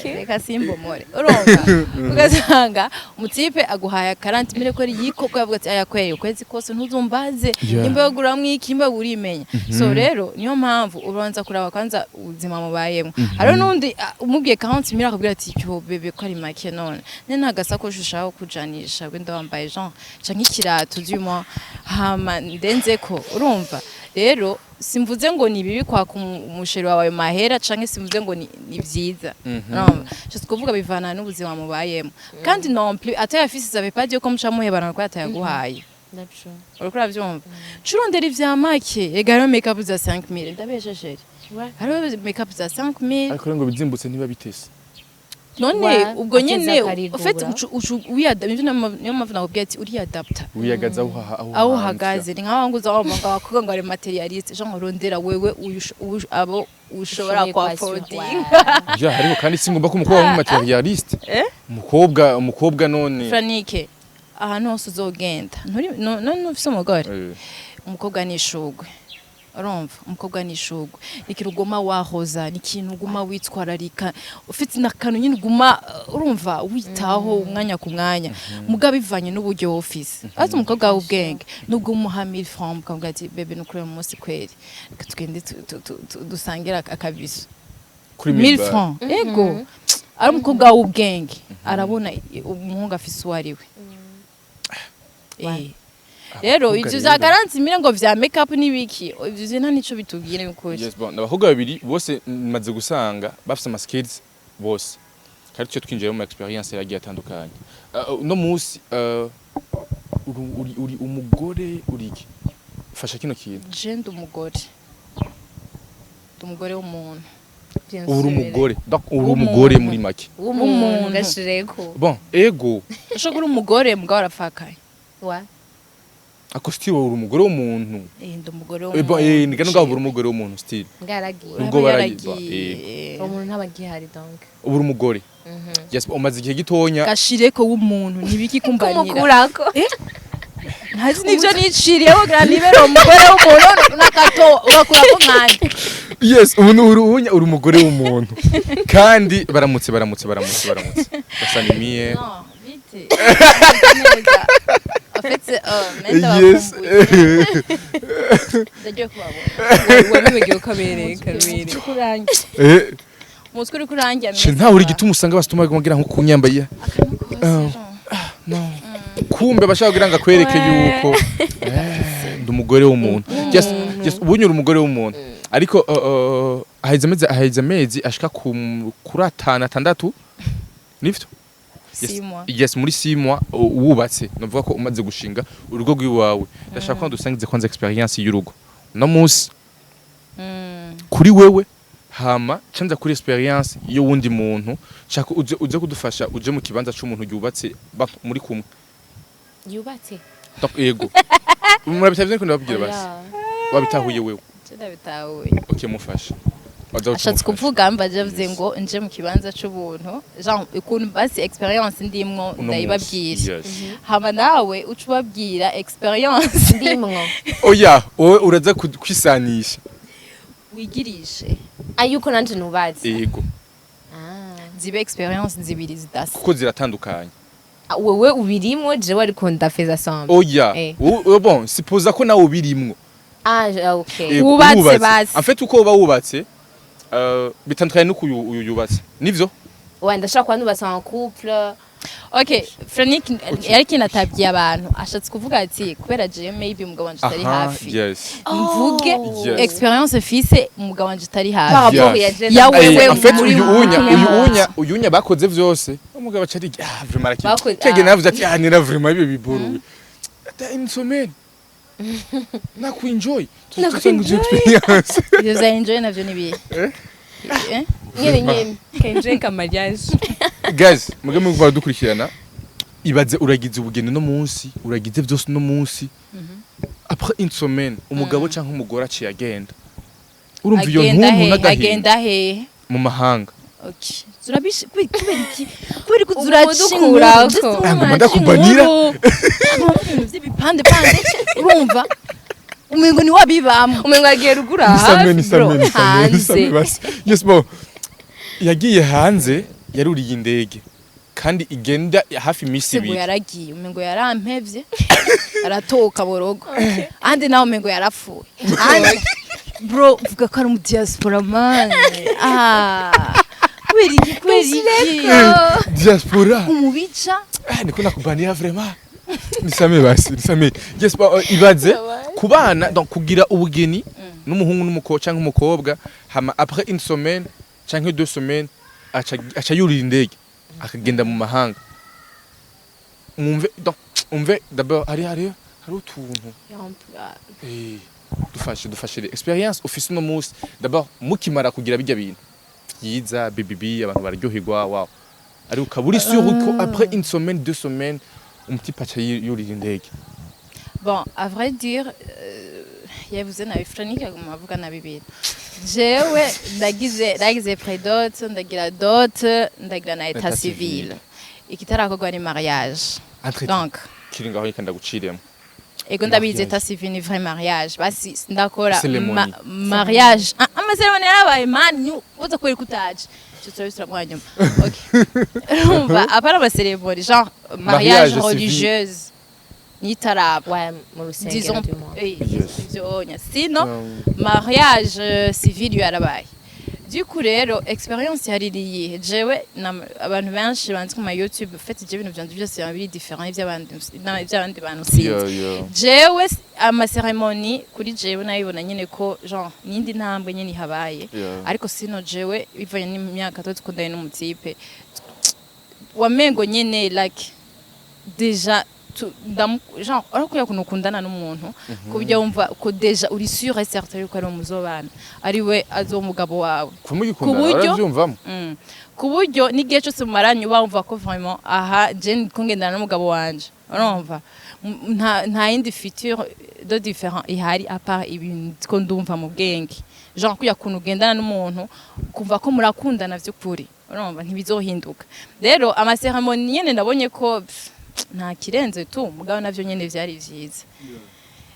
Speaker 3: Reka simbomore. Urumva ugasanga umutipe aguhaye 40 mille ko yikoko yavuga ati aya kweye ukwezi kose ntuzumbaze. Nimba yoguramwo iki, nimba urimenya. So rero niyo mpamvu ubanza kuraba kwanza ubuzima mubayemo. Hariho n'undi umubwiye 40 mille akubwira ati yo bébé, ko ari make none ne nta gasakoshi ushaka kujanisha wenda wambaye genre canke ikirato du moins hama ndenzeko. Urumva rero simvuze ngo ni bibi kwaka umusheri wawe ayo mahera, canke simvuze ngo ni vyiza. Urumva je kuvuga bivana n'ubuzima mubayemo. Kandi non plus atayafise, ça veut pas dire ko muca muhebana ko atayaguhaye.
Speaker 1: Ndabyo.
Speaker 3: Uriko uravyumva, curondera ivya make. Ega hariho make up za 5000, ndabeshe chéri? Hariho make up za 5000.
Speaker 2: Ariko rero ngo bizimbutse ntiba bitese.
Speaker 3: None
Speaker 1: Wa,
Speaker 3: ubwo nyene
Speaker 1: ateza akarigura.
Speaker 3: en fait ucu nivyo niyo mpamvu nakubwiye ati uriyadapta.
Speaker 2: Wiyagaza aho aho
Speaker 3: aho uhagaze. Ni nkaho nguza wumva ngo abakobwa ngo ari matérialiste, genre urondera wewe abo ushobora
Speaker 1: Ushoboye
Speaker 3: kwa
Speaker 1: kwasura.
Speaker 3: affording.
Speaker 2: Ya, hariho kandi singomba ko umukobwa w'umu matérialiste. Umukobwa none.
Speaker 3: Franike, ahantu hose uzogenda nturi none ufise umugore. Umukobwa ni ishugwe, urumva? Umukobwa ni ishugwe, ni ikintu uguma wahoza, ni ikintu uguma witwararika, ufite n'akantu nyine uguma urumva witaho umwanya ku mwanya, mugabo bivanye n'uburyo wowe ufise. Ariko umukobwa w'ubwenge nubwo umuha 1000 francs ukavuga ati bébé, nukuri uyu munsi kweri reka tugende dusangire akabiso.
Speaker 2: Kuri
Speaker 3: 1000
Speaker 2: 1000
Speaker 3: francs, ego. Ari umukobwa w'ubwenge arabona umuhungu afise uwo ari we. Rero
Speaker 2: Abakobwa
Speaker 3: ivyo
Speaker 2: rero.
Speaker 3: vya 40 mille ngo vya make up n'ibiki, ivyo nta nico bitubwira n'ukuri.
Speaker 2: Yes, bon, abakobwa babiri bose maze gusanga bafise ama skills bose. Kandi tuce twinjira mu experience yagiye atandukanye. Uno munsi uri umugore, uri iki? Fasha kino kintu.
Speaker 3: Je ndi umugore, ndi umugore w'umuntu.
Speaker 1: Bien
Speaker 2: Uri
Speaker 1: sûr.
Speaker 2: umugore, donc uri umugore
Speaker 3: W'umuntu.
Speaker 2: muri make.
Speaker 1: W'umuntu.
Speaker 3: W'umuntu.
Speaker 1: Gashireko.
Speaker 2: Bon, ego.
Speaker 3: Ushobora uri umugore mugabo arapfakaye.
Speaker 1: Wa.
Speaker 2: Ako still uri umugore w'umuntu.
Speaker 3: Eh, ndi umugore
Speaker 2: Eh, bon,
Speaker 3: w'umuntu.
Speaker 2: eh, ni ngaho uri umugore w'umuntu still.
Speaker 1: Ngaragiye.
Speaker 2: Nubwo
Speaker 3: Uraba
Speaker 2: baragiye.
Speaker 3: yaragiye.
Speaker 1: Uwo muntu ntaba agihari donc.
Speaker 2: Ubu uri umugore. Yes, umaze igihe gitonya.
Speaker 3: Gashireko w'umuntu ntibiki kumbanira.
Speaker 1: Kumukurako.
Speaker 3: Ntazi nivyo niciriyeho kugira nibere umugore w'umuntu n'akato ugakurako nkande.
Speaker 2: Yes, ubu ni uri uri umugore w'umuntu kandi baramutse, baramutse, baramutse, baramutse, basanimiye.
Speaker 3: No, bite? Neza. En fait, menda bakumbuye. Ndagiye kubabona.
Speaker 1: Wabibagiwe ko abereka rero.
Speaker 2: Eh.
Speaker 3: Umutwe uri kurangira.
Speaker 2: She ntawe uri gituma usanga basituma bagira nko kunyambaye. No, kumbe bashaka kugira ngo akwereke yuko ndi umugore w'umuntu. Yes, ubu uri umugore w'umuntu, ariko haheze amezi ashika kuri atanu, atandatu, nivyo? Yes.
Speaker 3: 6 mois.
Speaker 2: Yes, muri 6 mois wubatse, novuga ko umaze gushinga urugo rw'iwawe. Ndashaka ko dusangize kwanza experience y'urugo no munsi kuri wewe, hama canza kuri experience y'uwundi muntu. Shaka uze kudufasha uje mu kibanza c'umuntu yubatse muri kumwe.
Speaker 1: Yubatse.
Speaker 2: Donc yego, murabitavye ko ndababwira basi. Wabitahuye wewe?
Speaker 3: Je ndabitahuye.
Speaker 2: Okay, mufasha. Waza
Speaker 3: Ashatse
Speaker 2: ucumufasha.
Speaker 3: kuvuga mba javuze ngo nje mu kibanza c'ubuntu, genre ukuntu basi experience ndimwo
Speaker 2: Uno munsi.
Speaker 3: ndayibabwira.
Speaker 2: Yes.
Speaker 3: Hama nawe uca ubabwira experience
Speaker 1: Ndimwo.
Speaker 2: Oya, wowe uraza kwisanisha.
Speaker 3: Wigirishe.
Speaker 1: Ayuko nanje nubatse.
Speaker 2: Yego.
Speaker 1: Ah.
Speaker 3: Zibe experience zibiri zidasa.
Speaker 2: Kuko ziratandukanye.
Speaker 1: Ah, wewe ubirimwo, jewe ariko ndafeza semble.
Speaker 2: Oya.
Speaker 1: Eh.
Speaker 2: Bon, suppose ko nawe ubirimwo.
Speaker 1: Ah, okay.
Speaker 2: Yego,
Speaker 3: Wubatse basi.
Speaker 2: En fait, uko uba wubatse bitandukanye n'uko uyu yubatse, nivyo?
Speaker 1: Ouais, ndashaka kuba nubatse en couple.
Speaker 3: Okay, Frank yari kinatabye abantu, ashatse kuvuga ati kubera jewe maybe umugabo wanje utari hafi, mvuge experience fise umugabo wanje utari
Speaker 1: Par
Speaker 3: hafi.
Speaker 1: rapport ya jewe.
Speaker 3: Ya wewe
Speaker 2: En fait,
Speaker 3: muri
Speaker 2: uyu unya
Speaker 3: kumwe
Speaker 2: uyu
Speaker 3: mu
Speaker 2: unya uyu unya bakoze vyose, umugabo aca ari ah vraiment araki
Speaker 1: Bakoze-
Speaker 2: kege
Speaker 1: ah.
Speaker 2: navuze ati ah nira vraiment ibi biboruwe ata une semaine nakuenjoy.
Speaker 1: Nakuenjoy.
Speaker 2: Experience.
Speaker 3: Ivyo vya enjoy navyo ni bihe? Eh?
Speaker 1: Nyene nyene.
Speaker 4: Kenje ka mariage.
Speaker 2: Guys, muge mu dukurikirana, ibaze uragize ubugeni no munsi, uragize vyose no munsi, après une semaine umugabo canke umugore aciye agenda. Urumva iyo
Speaker 3: Agenda
Speaker 2: ntuntu
Speaker 3: he?
Speaker 2: n'agahinda.
Speaker 3: Agenda he?
Speaker 2: Mu mahanga.
Speaker 3: Okay, zurabishe kubera iki? Kubera ko
Speaker 1: Ubu
Speaker 3: zuraca
Speaker 1: dukurako.
Speaker 3: inkuru.
Speaker 2: Ah, ngoma ndakubanira.
Speaker 3: Ibintu by'ibipande pande, urumva umengo ni wabibamo.
Speaker 1: Umengo agiye ruguru
Speaker 2: Nisame.
Speaker 1: hafi
Speaker 2: Nisame.
Speaker 1: bro.
Speaker 2: Nisame.
Speaker 1: Hanze.
Speaker 2: Nisame basi. Yes, bon, yagiye hanze, yaruriye indege kandi igenda hafi imisi
Speaker 3: Se ngo
Speaker 2: 2.
Speaker 3: yaragiye, umengo yarampevye, aratoka borogo andi nawe umengo yarapfuye. Andi bro vuga ko ari mu diaspora man. Ah, kubera iki? Kubera iki?
Speaker 2: Diaspora.
Speaker 3: Umubica.
Speaker 2: Ah, niko nakubania vraiment. Nisame basi, nisame. Yes, bon, ibaze kubana, donc kugira ubugeni n'umuhungu n'umukobwa canke umukobwa, hama après une semaine canke 2 semaines aca yurira indege akagenda mu mahanga. Mwumve, donc umve d'abord hari utuntu. Dufashe experience ufise uno munsi d'abord, mukimara kugira bijya bintu vyiza BBB, abantu bararyoherwa, wow, ariko ukaba uri sûr ko après une semaine, 2 semaines, umutipe aca yurira indege.
Speaker 3: Bon, à vrai dire, yavuze nabi Frank, aguma avuga nabi ibintu. Jewe ndagize pré-dot, ndagira dot, ndagira na état
Speaker 2: État
Speaker 3: civil.
Speaker 2: civil.
Speaker 3: Ikitarakorwa ni mariage.
Speaker 2: Entre
Speaker 3: Donc,
Speaker 2: kiri ngaho reka ndaguciremo.
Speaker 3: Ego, ndabizi.
Speaker 2: Mariage.
Speaker 3: État civil ni vrai mariage. Basi ndakora
Speaker 2: Cérémonie.
Speaker 3: Mariage. Ah, ama cérémonie yarabaye man, uza kubera ko utaje. Icyo turabisubira mu nyuma. Okay. Urumva, apana ama cérémonie, genre mariage
Speaker 2: Mariage civil.
Speaker 3: religieuse. Nitaraba.
Speaker 1: Ouais, mu rusengero
Speaker 3: Disons
Speaker 1: du moins.
Speaker 2: Yes.
Speaker 3: Ivyo onya sino mariage civil yo yarabaye. Du coup rero experience yari iyihe? Jewe abantu benshi banzi ku ma YouTube, en fait je ibintu vyanje byose biba biri différent ivy'abandi bantu, sinzi. Jewe ama cérémonie kuri jewe nabibona nyene ko genre nindi ntambwe nyene ihabaye. Ariko sino jewe bivanye n'imyaka tuba dukundanye n'umutipe. Wamengo nyene like déjà genre urabona ukuntu ukundana n'umuntu ku buryo wumva ko déjà uri sûr et certain yuko ari umuzobana, ari we azo umugabo wawe.
Speaker 2: Kumugikundana.
Speaker 3: Ku buryo-
Speaker 2: Urabyumvamo.
Speaker 3: Ku buryo n'igihe cyose mumaranye uba wumva ko vraiment aha je ndiko ngendana n'umugabo wanje, urumva. Nta yindi future de différent ihari à part ibintu ko ndumva mu bwenge, genre kuya kuntu ugendana n'umuntu kumva ko murakundana vy'ukuri, urumva ntibizohinduka. Rero ama cérémonies nyene nabonye ko pff, nta kirenze tu, mugabo navyo nyene vyari vyiza.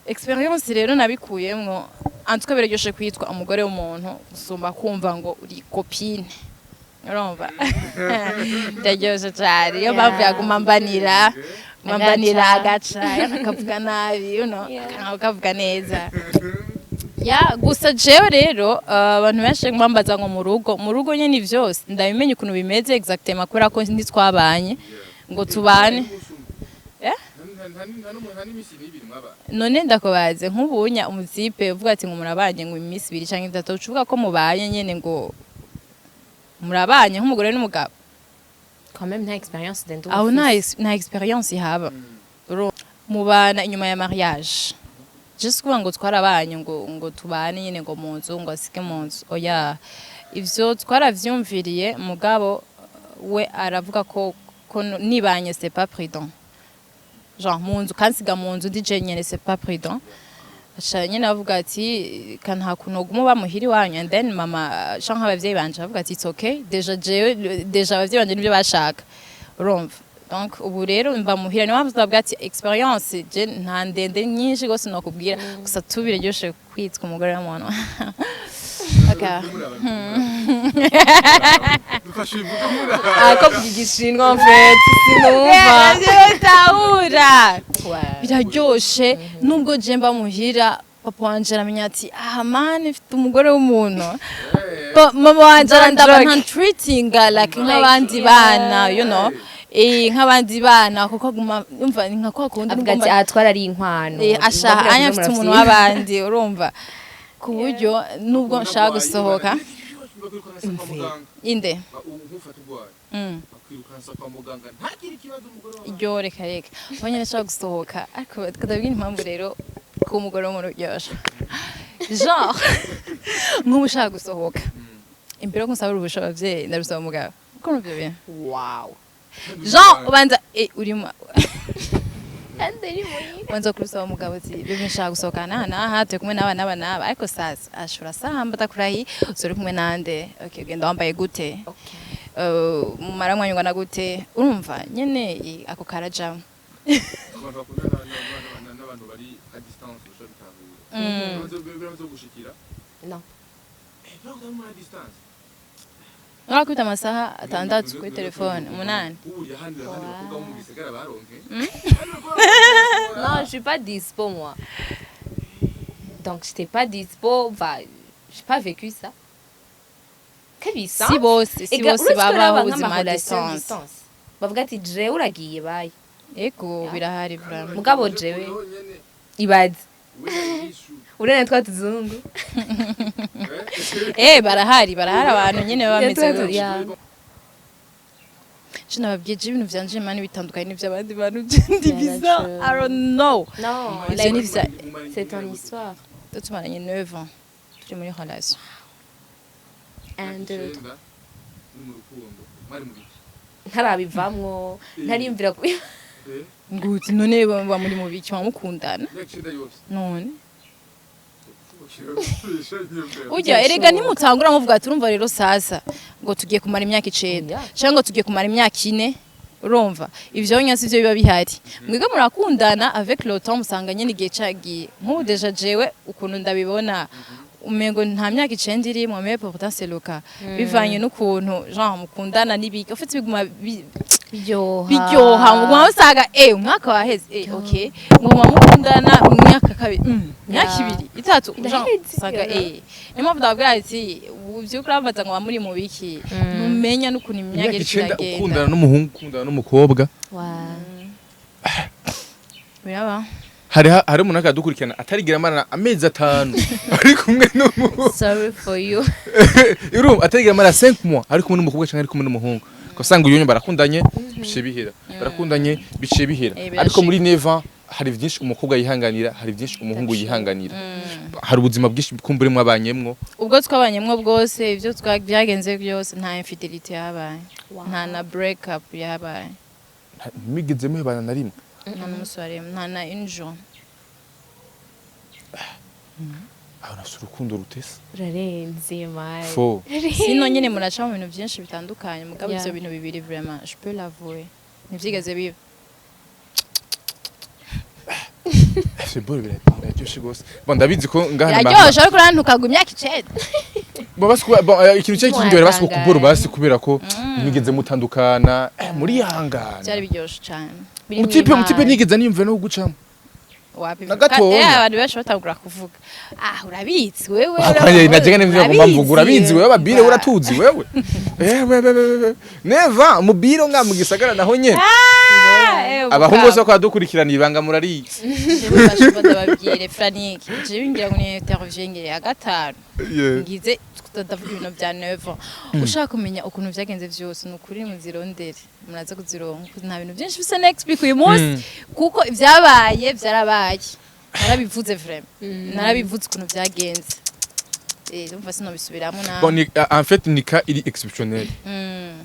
Speaker 3: Expérience rero nabikuyemwo, en tout cas biraryoshe kwitwa umugore w'umuntu gusumba kumva ngo uri copine, urumva biraryoshe cyane. Iyo mpamvu yaguma mbanira, mbanira agaca akavuga nabi, akavuga neza ya. Gusa jewe rero abantu benshi bambaza ngo mu rugo nyene vyose ndabimenye ukuntu bimeze exactement, kubera ko ntitwabanye ngo tubane. Eh? None ndakubaze, nk'ubunya umuzipe uvuga ati ngo murabanye ngo iminsi 2 canke 3, ucuvuga ko mubanye nyene, ngo murabanye nk'umugore n'umugabo?
Speaker 1: Quand même nta expérience ndende.
Speaker 3: Aho nta expérience ihaba. Mubana inyuma ya mariage, just kuvuga ngo twarabanye, ngo tubane nyene, ngo mu nzu, ngo asike mu nzu, oya. Ivyo twaravyumviriye, mugabo we aravuga ko nibanye c'est pas prudent, genre mu nzu kansiga mu nzu ndi jenyene, c'est pas prudent. Aca nyene avuga ati ka nta kuntu uguma uba muhira iwanyu. And then mama canke abavyeyi banje bavuga ati it's okay, déjà jewe, déjà abavyeyi banje nivyo bashaka, urumva. Donc ubu rero mba muhira. Niyo mpamvu ndavuga ati expérience je nta ndende nyinshi gose nokubwira, gusa tu biraryoshe kwitwa umugore w'umuntu. Okay.
Speaker 1: Ah, ko kuvuga igishinwa en fait sinumva.
Speaker 3: Tahura biraryoshe. Nubwo je mba muhira, papa wanje aramenya ati ah man, mfite umugore w'umuntu. Mama wanje arandaba, ntantreatinga like nk'abandi bana, nk'abandi bana, kuko aguma umva ni nka kwa kundi
Speaker 1: Avuga ati aha twarari inkwano.
Speaker 3: Asha anya mfite umuntu w'abandi, urumva, ku buryo nubwo nshaka gusohoka inde. Iryo reka reka, ubonye nashaka gusohoka, ariko tukadabwira impamvu rero ko umugore w'umuntu uryoshe, genre nk'ubu ushaka gusohoka, imbere yo kunsaba uruhusha abavyeyi, ndarusaba umugabo uko nuvyo bintu.
Speaker 1: Wow.
Speaker 3: Genre ubanza urimo ubanza kurusaba umugabo ati bébé, nshaka gusohoka naha naha, turi kumwe n'aba n'aba n'aba, ariko sasa ashobora sahamba atakurahi, uri kumwe nande? Okay, ugenda wambaye gute? Mumara mwanya ungana gute? Urumva nyene ako karajamo.
Speaker 2: Abantu bakundana n'abantu bari à distance bashobora bitahura, biramaze gushikira?
Speaker 1: No.
Speaker 2: Bakundana muri à distance.
Speaker 3: Urakubita amasaha 6 kuri telefone, 8.
Speaker 2: Ubu ahandi ahandi bakobwa bo mu gisagara baronke.
Speaker 1: Non, je suis pas dispo, moi. Donc, j'étais pas dispo. Bah, j'ai pas vécu ça. Kabisa.
Speaker 3: Si bose babaho ubuzima à distance.
Speaker 1: Bavuga ati jewe uragiye, baye.
Speaker 3: Ego, birahari vraiment.
Speaker 1: Mugabo jewe ibaze urene twa tuzungu.
Speaker 3: Barahari abantu nyene baba bameze gutyo. Je nababwiye, je ibintu vyanje mani bitandukanye n'ivy'abandi bantu, je ndi
Speaker 1: Yeah,
Speaker 3: bizarre.
Speaker 1: that's
Speaker 3: I don't know.
Speaker 1: Non,
Speaker 3: Ivyo
Speaker 1: like,
Speaker 3: ni vya
Speaker 1: c'est ton histoire.
Speaker 3: Tumaranye 9 ans turi muri relation.
Speaker 1: Un, deux, trois.
Speaker 2: Ni mu rukundo mwari mu biki?
Speaker 1: Ntarabivamwo, ntariyumvira ku
Speaker 3: Nguti none baba muri mu biki, mukundana?
Speaker 2: Imyaka 9 yose.
Speaker 3: None urya erega ntimutangura muvuga ati urumva rero sasa ngo tugiye kumara imyaka 9 cyangwa ngo tugiye kumara imyaka 4, urumva ivyo nya sivyo biba bihari. Mwebwe murakundana, avec le temps musanga nyene igihe cagiye. Nk'ubu déjà jewe ukuntu ndabibona, umengo nta myaka 9 irimwo, mais pourtant c'est le cas, bivanye n'ukuntu genre mukundana n'ibiki, ufite biguma
Speaker 1: biryoha.
Speaker 3: Biryoha, muguma musanga umwaka waheze, okay, muguma mukundana umwaka kabiri, imyaka 2, 3, genre
Speaker 1: Iraheze,
Speaker 3: usanga niyo mpamvu ndababwira ati uvyuka urambaza ngo muri mu biki, ntumenya n'ukuntu imyaka
Speaker 2: Imyaka
Speaker 3: iriko
Speaker 2: 9
Speaker 3: iragenda.
Speaker 2: Ukundana n'umuhungu, ukundana n'umukobwa.
Speaker 3: Biraba.
Speaker 2: Hari umuntu akadukurikirana atarigira amarana amezi 5 ari kumwe n'umuhungu.
Speaker 1: Sorry for you.
Speaker 2: Urumva, atarigira amara 5 mois ari kumwe n'umukobwa cyangwa ari kumwe n'umuhungu. Ugasanga uyu barakundanye biciye bihera, barakundanye biciye bihera.
Speaker 3: Birashika.
Speaker 2: Ariko muri 9 ans hari vyinshi umukobwa yihanganira, hari vyinshi umuhungu yihanganira, hari ubuzima bwinshi kumbure mwabanyemwo.
Speaker 3: Ubwo twabanyemwo bwose, ibyo byagenze byose, nta infidelity yabaye, nta na break up yabaye.
Speaker 2: Ntimwigeze muhebana na rimwe?
Speaker 3: Nta n'umusore, nta na un jour.
Speaker 2: Aho nafise urukundo rutesa.
Speaker 1: Urarenze man.
Speaker 2: Fo.
Speaker 3: Sino nyine muraca mu bintu byinshi bitandukanye, mugabo ivyo bintu bibiri, vraiment, je peux l'avouer, ntivyigeze biba.
Speaker 2: Football biraryoshe gose. Bon, ndabizi ko ngaha
Speaker 3: Biraryoshe, ariko uriya ntukagwa imyaka 9.
Speaker 2: Bon, basi bon, ikintu cyari kindyohera basi
Speaker 1: Mwatangaye.
Speaker 2: kuboro basi kubera ko ntimwigeze mutandukana, muri yangana.
Speaker 3: Byari biryoshe cane.
Speaker 1: Biri
Speaker 2: Mutipe
Speaker 1: mw'Imana.
Speaker 2: mutipe nigeze niyumve no gucamo.
Speaker 3: Wapi?
Speaker 2: Na gatonya.
Speaker 3: Abantu benshi batangura kuvuga: "Ah, urabizi wewe."
Speaker 2: Najyaga nimvira ngo mvuga: "Urabizi wewe, babire, uratuzi wewe." Eh, neva mubiro nga mu gisagara naho nyene abahungu bose ko badukurikirana ibanga murarizi.
Speaker 3: Ndababwire Frank, jewe ngira ngo ni interview ngire ya gatanu ngize ndavuga ibintu bya 9 ans. Ushaka kumenya ukuntu vyagenze vyose, ni ukuri muzirondere, muraza kuzironka. Nta bintu byinshi bisa next week uyu munsi, kuko ibyabaye byarabaye, narabivuze, vraiment narabivuze ukuntu vyagenze. Ndumva sinobisubiramo na
Speaker 2: Bon, en fait ni cas iri exceptionnel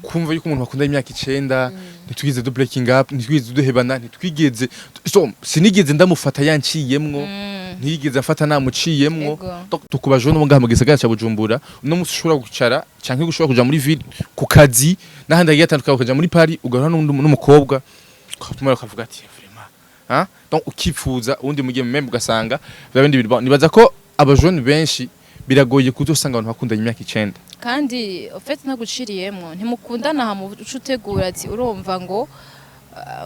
Speaker 2: kumva yuko umuntu bakunda imyaka 9, ntitwigeze du breaking up, ntitwigeze duhebana, ntitwigeze, so sinigeze ndamufata yanciyemwo, ntiyigeze afata namuciyemwo. Donc tukubaje no ngaha mu gisagara ca Bujumbura uno musi ushobora gucara canke ushobora kuja muri ville ku kazi n'ahandi hagiye hatandukanye, ukaja muri Paris ugahura n'umukobwa ukatumara ukavuga ati vraiment, hein, donc ukipfuza uwundi mugiye même ugasanga vya bindi bintu. Bon, nibaza ko abajene benshi biragoye kuzosanga abantu bakundanye imyaka 9.
Speaker 3: Kandi au fait ntaguciriyemwo, ntimukundana hama uca utegura ati urumva ngo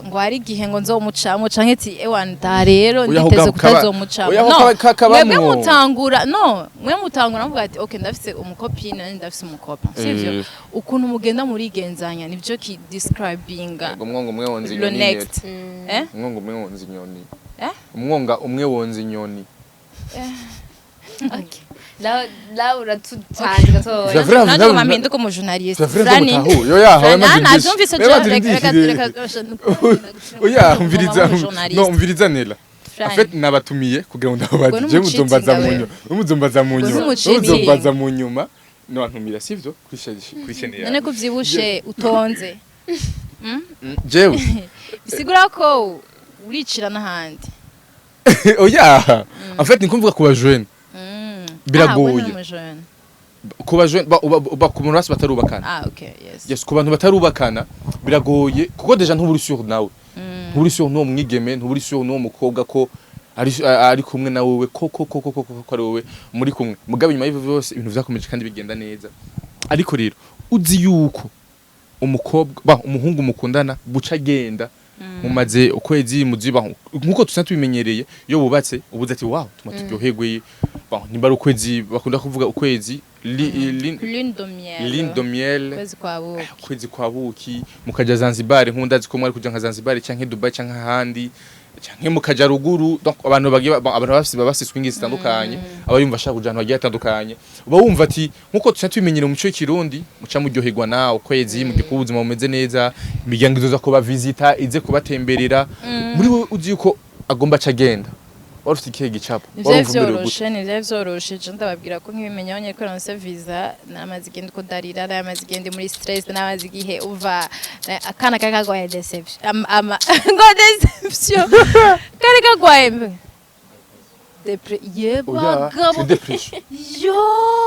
Speaker 3: ngo hari igihe ngo nzomucamo, canke ati ewa nda rero
Speaker 2: Oya,
Speaker 3: nditeze kutazomucamo.
Speaker 2: oya,
Speaker 3: No,
Speaker 2: kabamwo.
Speaker 3: mwebwe mutangura, no mwe mutangura muvuga ati okay, ndafise umucopine, nanje ndafise umucopain, sivyo? Ukuntu mugenda murigenzanya nivyo ki describinga
Speaker 2: Umwonga umwe wonza
Speaker 3: le
Speaker 2: inyoni.
Speaker 3: next, eh.
Speaker 2: Umwonga umwe wonza inyoni.
Speaker 3: Eh?
Speaker 2: Umwonga umwe wonza inyoni.
Speaker 1: Okay. Là uratutanze gatoya.
Speaker 2: Vya
Speaker 3: Nanjye ngoma mpinduka umujournaliste.
Speaker 2: Vya mutahu yo ya hawe maze.
Speaker 3: Navyumvise.
Speaker 2: Reka oya, umviriza, no umviriza nela. En fait nabatumiye kugira ngo ndababaze.
Speaker 3: Ubwo
Speaker 2: Je muzombaza mu
Speaker 3: n'umucheatinga.
Speaker 2: nyuma, muzombaza mu
Speaker 3: Ubwo
Speaker 2: nyuma,
Speaker 3: n'umucheating.
Speaker 2: muzombaza mu nyuma. No antumira sivyo kuri chaîne yawe.
Speaker 3: None ko uvyibushe utonze?
Speaker 2: Jewe?
Speaker 3: Bisigura ko uricira n'ahandi.
Speaker 2: Oya, en fait ni kumvuga ku bajene biragoye.
Speaker 3: Ah, we ni umujene.
Speaker 2: Ku bajene ku bantu basi batarubakana.
Speaker 3: Ah, okay, yes.
Speaker 2: Yes, ku bantu batarubakana biragoye kuko déjà ntuburi sûr nawe, ntuburi sûr n'uwo mwigeme, ntuburi sûr n'uwo mukobwa ko ari kumwe na wewe ko ari wowe muri kumwe. Mugabo inyuma y'ivyo vyose ibintu vyakomeje kandi bigenda neza. Ariko rero uzi yuko umukobwa ba umuhungu mukundana buca agenda, mumaze ukwezi muzibaho nkuko tusanzwe tubimenyereye iyo bubatse, ubuze ati wow, tuma turyoherwe. Bon, nimba ari ukwezi bakunda kuvuga ukwezi li,
Speaker 3: Lune de miel.
Speaker 2: Lune de miel.
Speaker 3: Kwezi kwa buki.
Speaker 2: Ukwezi kwa buki, mukaja Zanzibar, nkunda ko mwari kuja nka Zanzibar canke Dubai canke ahandi canke mukaja ruguru. Donc abantu bagiye abantu bafise baba bafise swing zitandukanye, aba yumva ashaka kuja ahantu hagiye hatandukanye, uba wumva ati nkuko tusanzwe tubimenyera mu mico y'ikirundi, muca muryoherwa na ukwezi mugiye kuba ubuzima bumeze neza, imiryango izoza kuba visita, ize kubatemberera. Muri wowe uzi yuko agomba aca agenda, wari ufite ikihe gicapo?
Speaker 3: Nivyo.
Speaker 2: Wari wumva umerewe gute?
Speaker 3: Vyoroshe, nivyo vyoroshe. Je ndababwira ko nk'ibimenya abonye ko naronse visa, naramaze igihe ndiko ndarira, naramaze igihe ndi muri stress, naramaze igihe uva akana kari kagwaye déception, ngo déception kari kagwaye
Speaker 2: Oya,
Speaker 3: yebagabo.
Speaker 2: c'est dépression.
Speaker 3: Yo.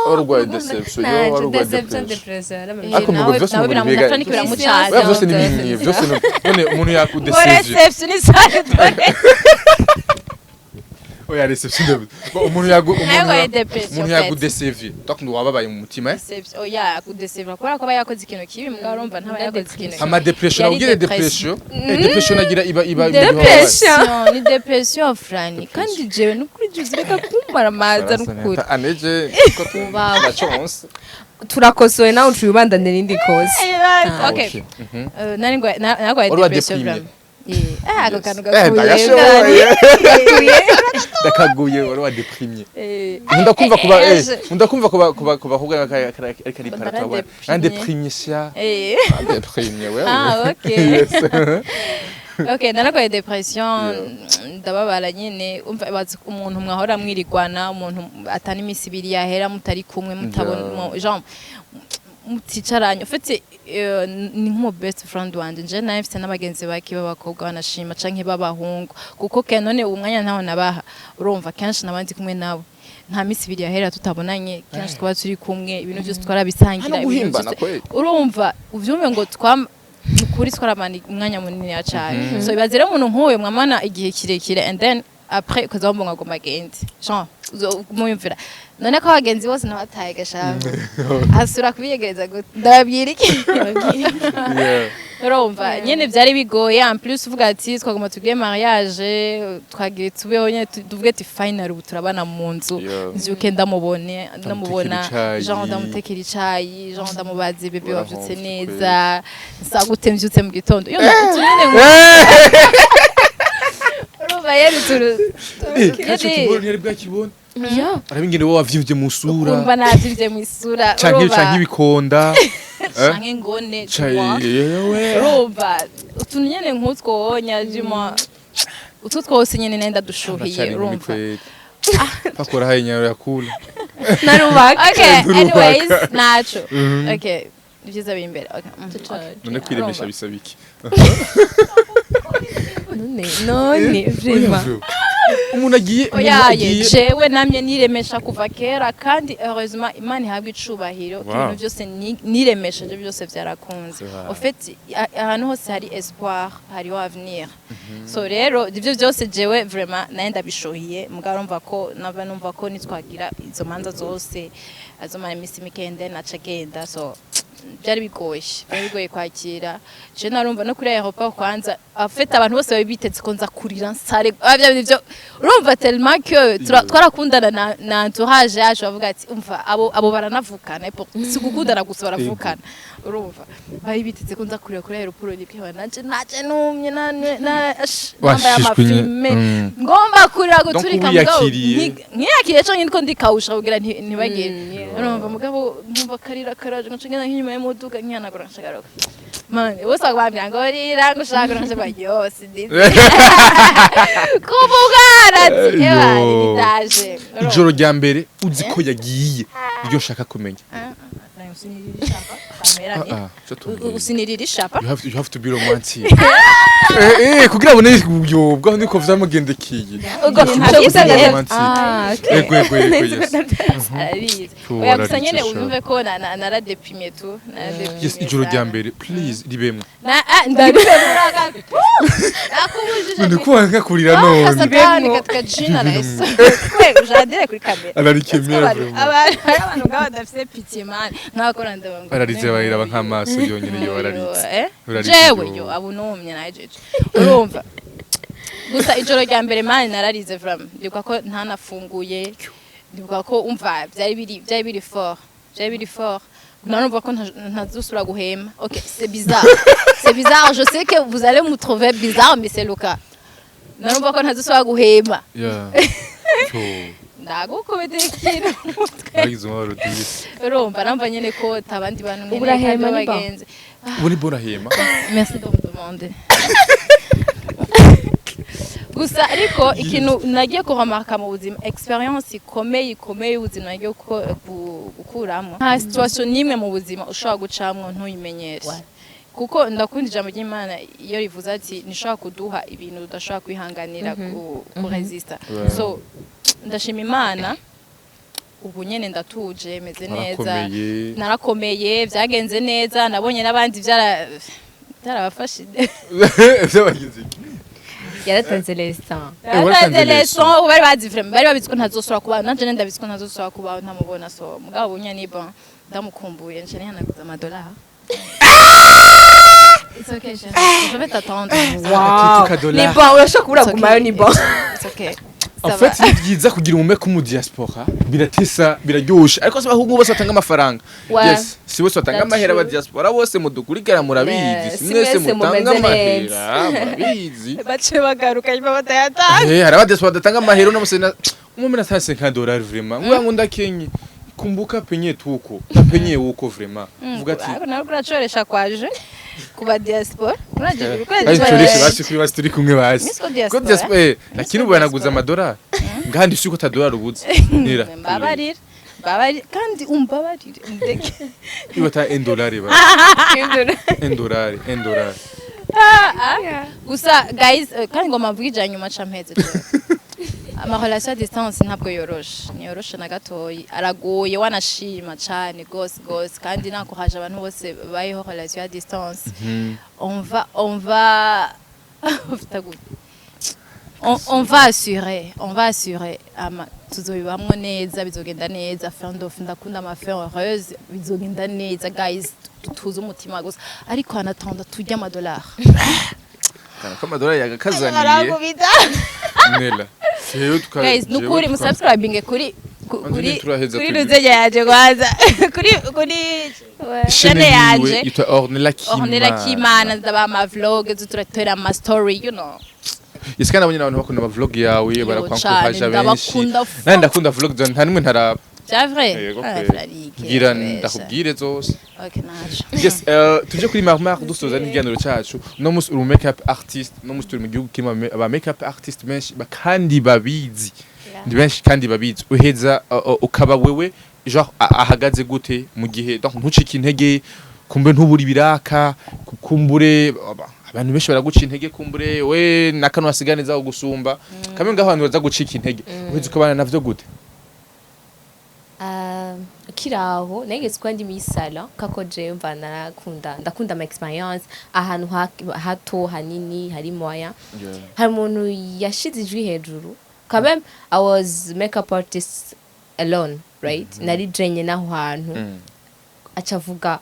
Speaker 2: Warwaye déception, yo.
Speaker 1: Nanje
Speaker 2: Warwaye
Speaker 1: déception,
Speaker 2: dépression.
Speaker 1: dépression.
Speaker 2: Ariko
Speaker 3: Nawe
Speaker 2: mugo vyose
Speaker 3: nawe
Speaker 2: mu bintu
Speaker 3: Frank biramucaza.
Speaker 2: Oya, vyose ni bimwe vyose none umuntu
Speaker 3: Ngo
Speaker 2: yakudesevye.
Speaker 3: réception ni sale dore.
Speaker 2: Oya, réception de bon, umuntu yagu umuntu
Speaker 3: Nawe dépression,
Speaker 2: umuntu
Speaker 3: fait.
Speaker 2: yagudesevye, donc ngo wababaye mu mutima, eh?
Speaker 3: Déception, oya, kudesevra kubera ko aba yakoze ikintu kibi, mugabo urumva ntaba yakoze ikintu
Speaker 2: Ama dépression
Speaker 3: Yari
Speaker 2: ubwire.
Speaker 3: dépression.
Speaker 2: Dépression, dépression agira iba
Speaker 1: Dépression.
Speaker 3: Ni dépression Frani, kandi jewe nukuri juzi reka kumara amaza nukuri.
Speaker 2: Aneje ko
Speaker 1: Ubaho.
Speaker 2: naconse.
Speaker 1: Turakosoye, nawe uciye ubandanya n'indi kosi.
Speaker 3: Okay. Nari ngwaye narwaye
Speaker 2: Wari
Speaker 3: dépression
Speaker 2: wadeprimye.
Speaker 3: vraiment. Eh, ako
Speaker 2: Yes.
Speaker 3: kantu
Speaker 2: Eh,
Speaker 3: gakuye.
Speaker 2: ndagashoboye.
Speaker 3: Gakuye.
Speaker 2: Ndakaguye, wari wadeprimye.
Speaker 3: Eh.
Speaker 2: Nkunda kumva kuba
Speaker 3: Eh,
Speaker 2: nkunda kumva kuba bakobwa ariko ari parato.
Speaker 3: Baradeprimye.
Speaker 2: Andeprimye sha. Andeprimye wewe.
Speaker 3: Ah, okay.
Speaker 2: Yes.
Speaker 3: Okay, narakoye dépression, ndababara nyene. Umva, bazi umuntu mwahora mwirigwana, umuntu atani imisi 2 yahera mutari kumwe, mutabona, genre muticaranye. En fait, ni nk'umu best friend wanje. Nje nawe mfite n'abagenzi bake b'abakobwa banashima canke b'abahungu, kuko ke none uwo mwanya ntaho nabaha. Urumva, kenshi nabandi kumwe nabo, nta misi 2 yahera tutabonanye. Kenshi twaba turi kumwe, ibintu byose twarabisangira.
Speaker 2: Hano
Speaker 3: Ibintu
Speaker 2: guhimbana
Speaker 3: byose-
Speaker 2: kweli.
Speaker 3: Urumva, uvyumve ngo twam ukuri twaramana umwanya munini cyane. So ibaze rero umuntu nk'uyu mwamana igihe kirekire, and then après ukaza wumva ngo agomba agende, genre muyumvira none ko abagenzi bose nabataye gashaka asura kubiyegereza gute? Ndababwira iki? Urumva nyene byari bigoye. En plus uvuga ati twagomba tugire mariage, twagiye tubeho nyene, tuvuge ati final ubu turabana mu nzu. Mvyuke ndamubone, ndamubona,
Speaker 2: Ndamutekera
Speaker 3: genre
Speaker 2: icayi.
Speaker 3: Ndamutekera icayi, genre ndamubaze: "Bébé, wavyutse
Speaker 2: Urahomvye.
Speaker 3: neza? Sa gute mvyutse mu gitondo?" Yo nyene ngo urumva yari turu
Speaker 2: Kaco kiboro ntiyari bwakibona. Araba ingene wowe wavyivye mu sura.
Speaker 3: Urumva navyivye mu isura.
Speaker 2: Canke
Speaker 3: Urumva
Speaker 2: canke ibikonda.
Speaker 3: Canke ngone, tu vois.
Speaker 2: Yewe.
Speaker 3: Urumva utuntu nyene nk'utwo wonya juma, utwo twose nyene nenda dushuhiye.
Speaker 2: Uracari inkumi
Speaker 3: Urumva.
Speaker 2: kweli. Pakora hayi nyayo yakula.
Speaker 1: Narubaka.
Speaker 3: Okay,
Speaker 2: Ndurubaka.
Speaker 3: anyways, naco okay, ibyiza biri imbere. Okay. Okay.
Speaker 2: None kwiremesha
Speaker 3: Urumva.
Speaker 2: bisaba iki?
Speaker 1: None vraiment.
Speaker 2: Oya, umuntu agiye, umuntu
Speaker 3: Oyaye,
Speaker 2: agiye.
Speaker 3: Jewe namye niremesha kuva kera, kandi heureusement Imana ihabwa icubahiro. Ibintu byose niremesheje byose byarakunze. En fait, ahantu hose hari espoir, hariho avenir. So rero ibyo byose jewe vraiment naye ndabishohiye. Mugabo urumva ko nava numva ko nitwagira izo manza zose azomara iminsi mikende naca agenda. So byari bigoye, byari bigoye kwakira. Je narumva no kuri aéroport kwanza, en fait abantu bose bari biteze ko nza kurira nsare. Ah, bya bintu byo urumva tellement que twarakundana na entourage yacu, bavuga ati umva, abo baranavukana, si gukundana gusa, baravukana. Urumva bari biteze ko nza kurira kuri aéroport, nibwiwe nanje naje numye na nambaye
Speaker 2: Washishwe nye-
Speaker 3: amafilme, ngomba kurira
Speaker 2: Donc
Speaker 3: guturika, mugabo
Speaker 2: wiyakiriye.
Speaker 3: Nkiyakiriye co nyine ko ndikawusha kugira ntibagire. Urumva, mugabo nkumva karira karaje, nkaca ngenda nk'inyuma y'imodoka nkihanagura, nshagaruka. Man, bose bakubambira ngo rira, ngo ushaka nkaca yose ndizi kuvuga ati ewa
Speaker 2: Yo.
Speaker 3: nitaje.
Speaker 2: Ijoro rya mbere uzi ko yagiye, iryo nshaka kumenya. Ah, ah, cyo tubwire.
Speaker 3: Usinirira ishapa.
Speaker 2: You have to be romantic. Kugira abone ubwo niko vyamugendekeye.
Speaker 3: Ubwo
Speaker 2: You have to be
Speaker 3: ntabyize.
Speaker 2: romantic.
Speaker 1: Ah, okay.
Speaker 2: Ego, yes.
Speaker 3: Arabizi.
Speaker 2: Yo,
Speaker 3: Oya, gusa
Speaker 2: wararitse
Speaker 3: nyene
Speaker 2: sha.
Speaker 3: uyumve ko naradeprimye tu, naradeprimye
Speaker 2: Yes, ijoro rya
Speaker 3: sana.
Speaker 2: mbere, please, ribemwe.
Speaker 3: Na ah, ndabibemuraga nakubujije.
Speaker 2: None ko wanka kurira none?
Speaker 3: Satani, katika jina la Yesu. Kwe ujadire kuri kamera.
Speaker 2: Ararikemera vraiment.
Speaker 3: Abantu, hari abantu ngabo badafise pitié man, nkakora ndaba ngo
Speaker 2: Ararize, barira nk'amaso yonyene, yo araritse.
Speaker 3: Eh?
Speaker 2: Uraritse.
Speaker 3: Jewe
Speaker 2: Yo.
Speaker 3: yo abo numye najeje. Urumva, gusa ijoro rya mbere man nararize vraiment. Ndibuka ko ntanafunguye, ndibuka ko umva byari biri fort, byari biri fort. Narumva ko ntazusubira guhema. Ok, c'est bizarre, c'est bizarre, je sais que vous allez me trouver bizarre, mais c'est le cas. Narumva ko ntazusubira guhema.
Speaker 2: Yeah. Yo.
Speaker 3: Ndagukubita ikintu mu mutwe.
Speaker 2: Nagize umubabaro disi.
Speaker 3: Urumva namva nyene ko tabandi bantu
Speaker 1: Ubu
Speaker 3: nyene
Speaker 1: urahema
Speaker 3: kandi
Speaker 1: ni bon?
Speaker 3: bagenzi.
Speaker 2: Ubu ni borahema.
Speaker 3: Merci de me demander. Gusa ariko ikintu nagiye kuremarka mu buzima, expérience ikomeye ikomeye y'ubuzima nagiye gukuramo, nta situation n'imwe mu buzima ushobora gucamwo ntuyimenyere. Kuko ndakunda ijambo ry'Imana iyo rivuze ati ntishobora kuduha ibintu tudashobora kwihanganira, kuresista. So ndashima Imana, ubu nyene ndatuje, meze neza.
Speaker 2: Warakomeye.
Speaker 3: Narakomeye, byagenze neza. Nabonye n'abandi byarabafashije.
Speaker 2: Vyabagize iki?
Speaker 1: Yaratanze leçon.
Speaker 2: Eh, waratanze
Speaker 3: Yaratanze
Speaker 2: leçon.
Speaker 3: leçon. Bari bazi vraiment, bari babizi ko ntazosubira kubaho, nanje nari ndabizi ko ntazosubira kubaho ntamubona. So mugabo ubu nyene ni bon, ndamukumbuye, nje nihanaguza amadolari. It's okay, chérie. Je vais t'attendre.
Speaker 1: Wow.
Speaker 2: Akadola.
Speaker 1: Ni bon, urashobora kubura
Speaker 3: It's okay.
Speaker 1: gumayo, ni bon.
Speaker 3: It's okay.
Speaker 2: En fait, ni byiza kugira umume mu diaspora, biratesa, biraryoshe, ariko si abahungu bose batanga amafaranga. Yes, si bose batanga
Speaker 1: That's
Speaker 2: amahera.
Speaker 1: true.
Speaker 2: Aba diaspora bose mudukurikira, murabizi, si
Speaker 1: Si
Speaker 2: mwese
Speaker 1: mwese
Speaker 2: mutanga
Speaker 1: mumeze
Speaker 2: amahera, murabizi.
Speaker 3: Bace bagaruka nyuma batayatanga.
Speaker 2: Eh, hari aba diaspora badatanga amahera. Uno musi umwe na 50 dollars, vraiment ngwa ngo ndakenye, kumbuka penye tuko na penye uko, vraiment vuga ati
Speaker 3: Ariko nawe uracoresha kwaje kuba diaspora.
Speaker 2: Ari ncoreshe basi kuri basi turi kumwe basi.
Speaker 3: Miss ko
Speaker 2: ko
Speaker 3: diaspora.
Speaker 2: Diaspora, lakini
Speaker 3: ko
Speaker 2: ubu banaguza
Speaker 3: diaspora.
Speaker 2: Amadolari ngandi si uko atadolari ubuze nira.
Speaker 3: Mbabarire, mbabarire kandi umbabarire ndeke.
Speaker 2: Iba ta 1 dollar ba 1 dollar, 1 dollar.
Speaker 3: Gusa guys, kandi ngoma mvuga ijya nyuma ca mpeze ama relation à distance ntabwo yoroshe, ntiyoroshe na gatoyi, aragoye wanashima cane gose gose, kandi nakohaje abantu bose bayeho relation à distance. On va ufite gute? On va assurer, on va assurer, ama tuzobibamwo neza, bizogenda neza. Fin de ndakunda ama fin heureuse, bizogenda neza guys, tuze umutima gusa, ariko en attendant turya amadolari.
Speaker 2: Kana ko amadolari yagakazaniye nela jewe tuka
Speaker 3: Guys, nukuri musubscribing kuri
Speaker 2: Anjye turaheza
Speaker 3: kuri
Speaker 2: turi.
Speaker 3: ruzenya yaje kwanza kuri
Speaker 2: Chaîne
Speaker 3: chaîne
Speaker 2: yiwe
Speaker 3: yanje.
Speaker 2: Yitwa Ornella Kimana.
Speaker 3: Ornella Kimana, ndaba ama vlog, turatera ama story.
Speaker 2: Yes, kandi abonye abantu bakunda ama vlog yawe.
Speaker 3: Yo,
Speaker 2: Barakwankuhaja
Speaker 3: cane,
Speaker 2: benshi.
Speaker 3: ndabakunda.
Speaker 2: Nandi ndakunda vlog zawe, nta nimwe ntaraba.
Speaker 3: C'est vrai?
Speaker 2: Yego.
Speaker 3: Ah,
Speaker 2: Kwe.
Speaker 3: Franike,
Speaker 2: Ngira
Speaker 3: urabesha.
Speaker 2: ndakubwire zose.
Speaker 3: Okay, naco.
Speaker 2: Yes, tuje kuri Marmar dusoza n'ikiganiro cyacu. No musi uri makeup artist, no musi turi mu gihugu kirimo aba makeup artist benshi kandi babizi. Ni benshi kandi babizi. Uheza ukaba wewe genre ahagaze gute mu gihe donc ntucike intege, kumbe ntubura ibiraka, kumbure abantu benshi baraguca intege, kumbure we nakano wasiganiza gusumba kamwe ngaho abantu baza gucika intege, uheza ukabana navyo gute?
Speaker 1: Ukiri aho nageze kuba ndi muri salon kako jewe mva narakunda, ndakunda ama experience ahantu hato hanini hari moya. Hari umuntu yashize ijwi hejuru. Quand même I was makeup artist alone, right? Nari jenye naho hantu. Aca avuga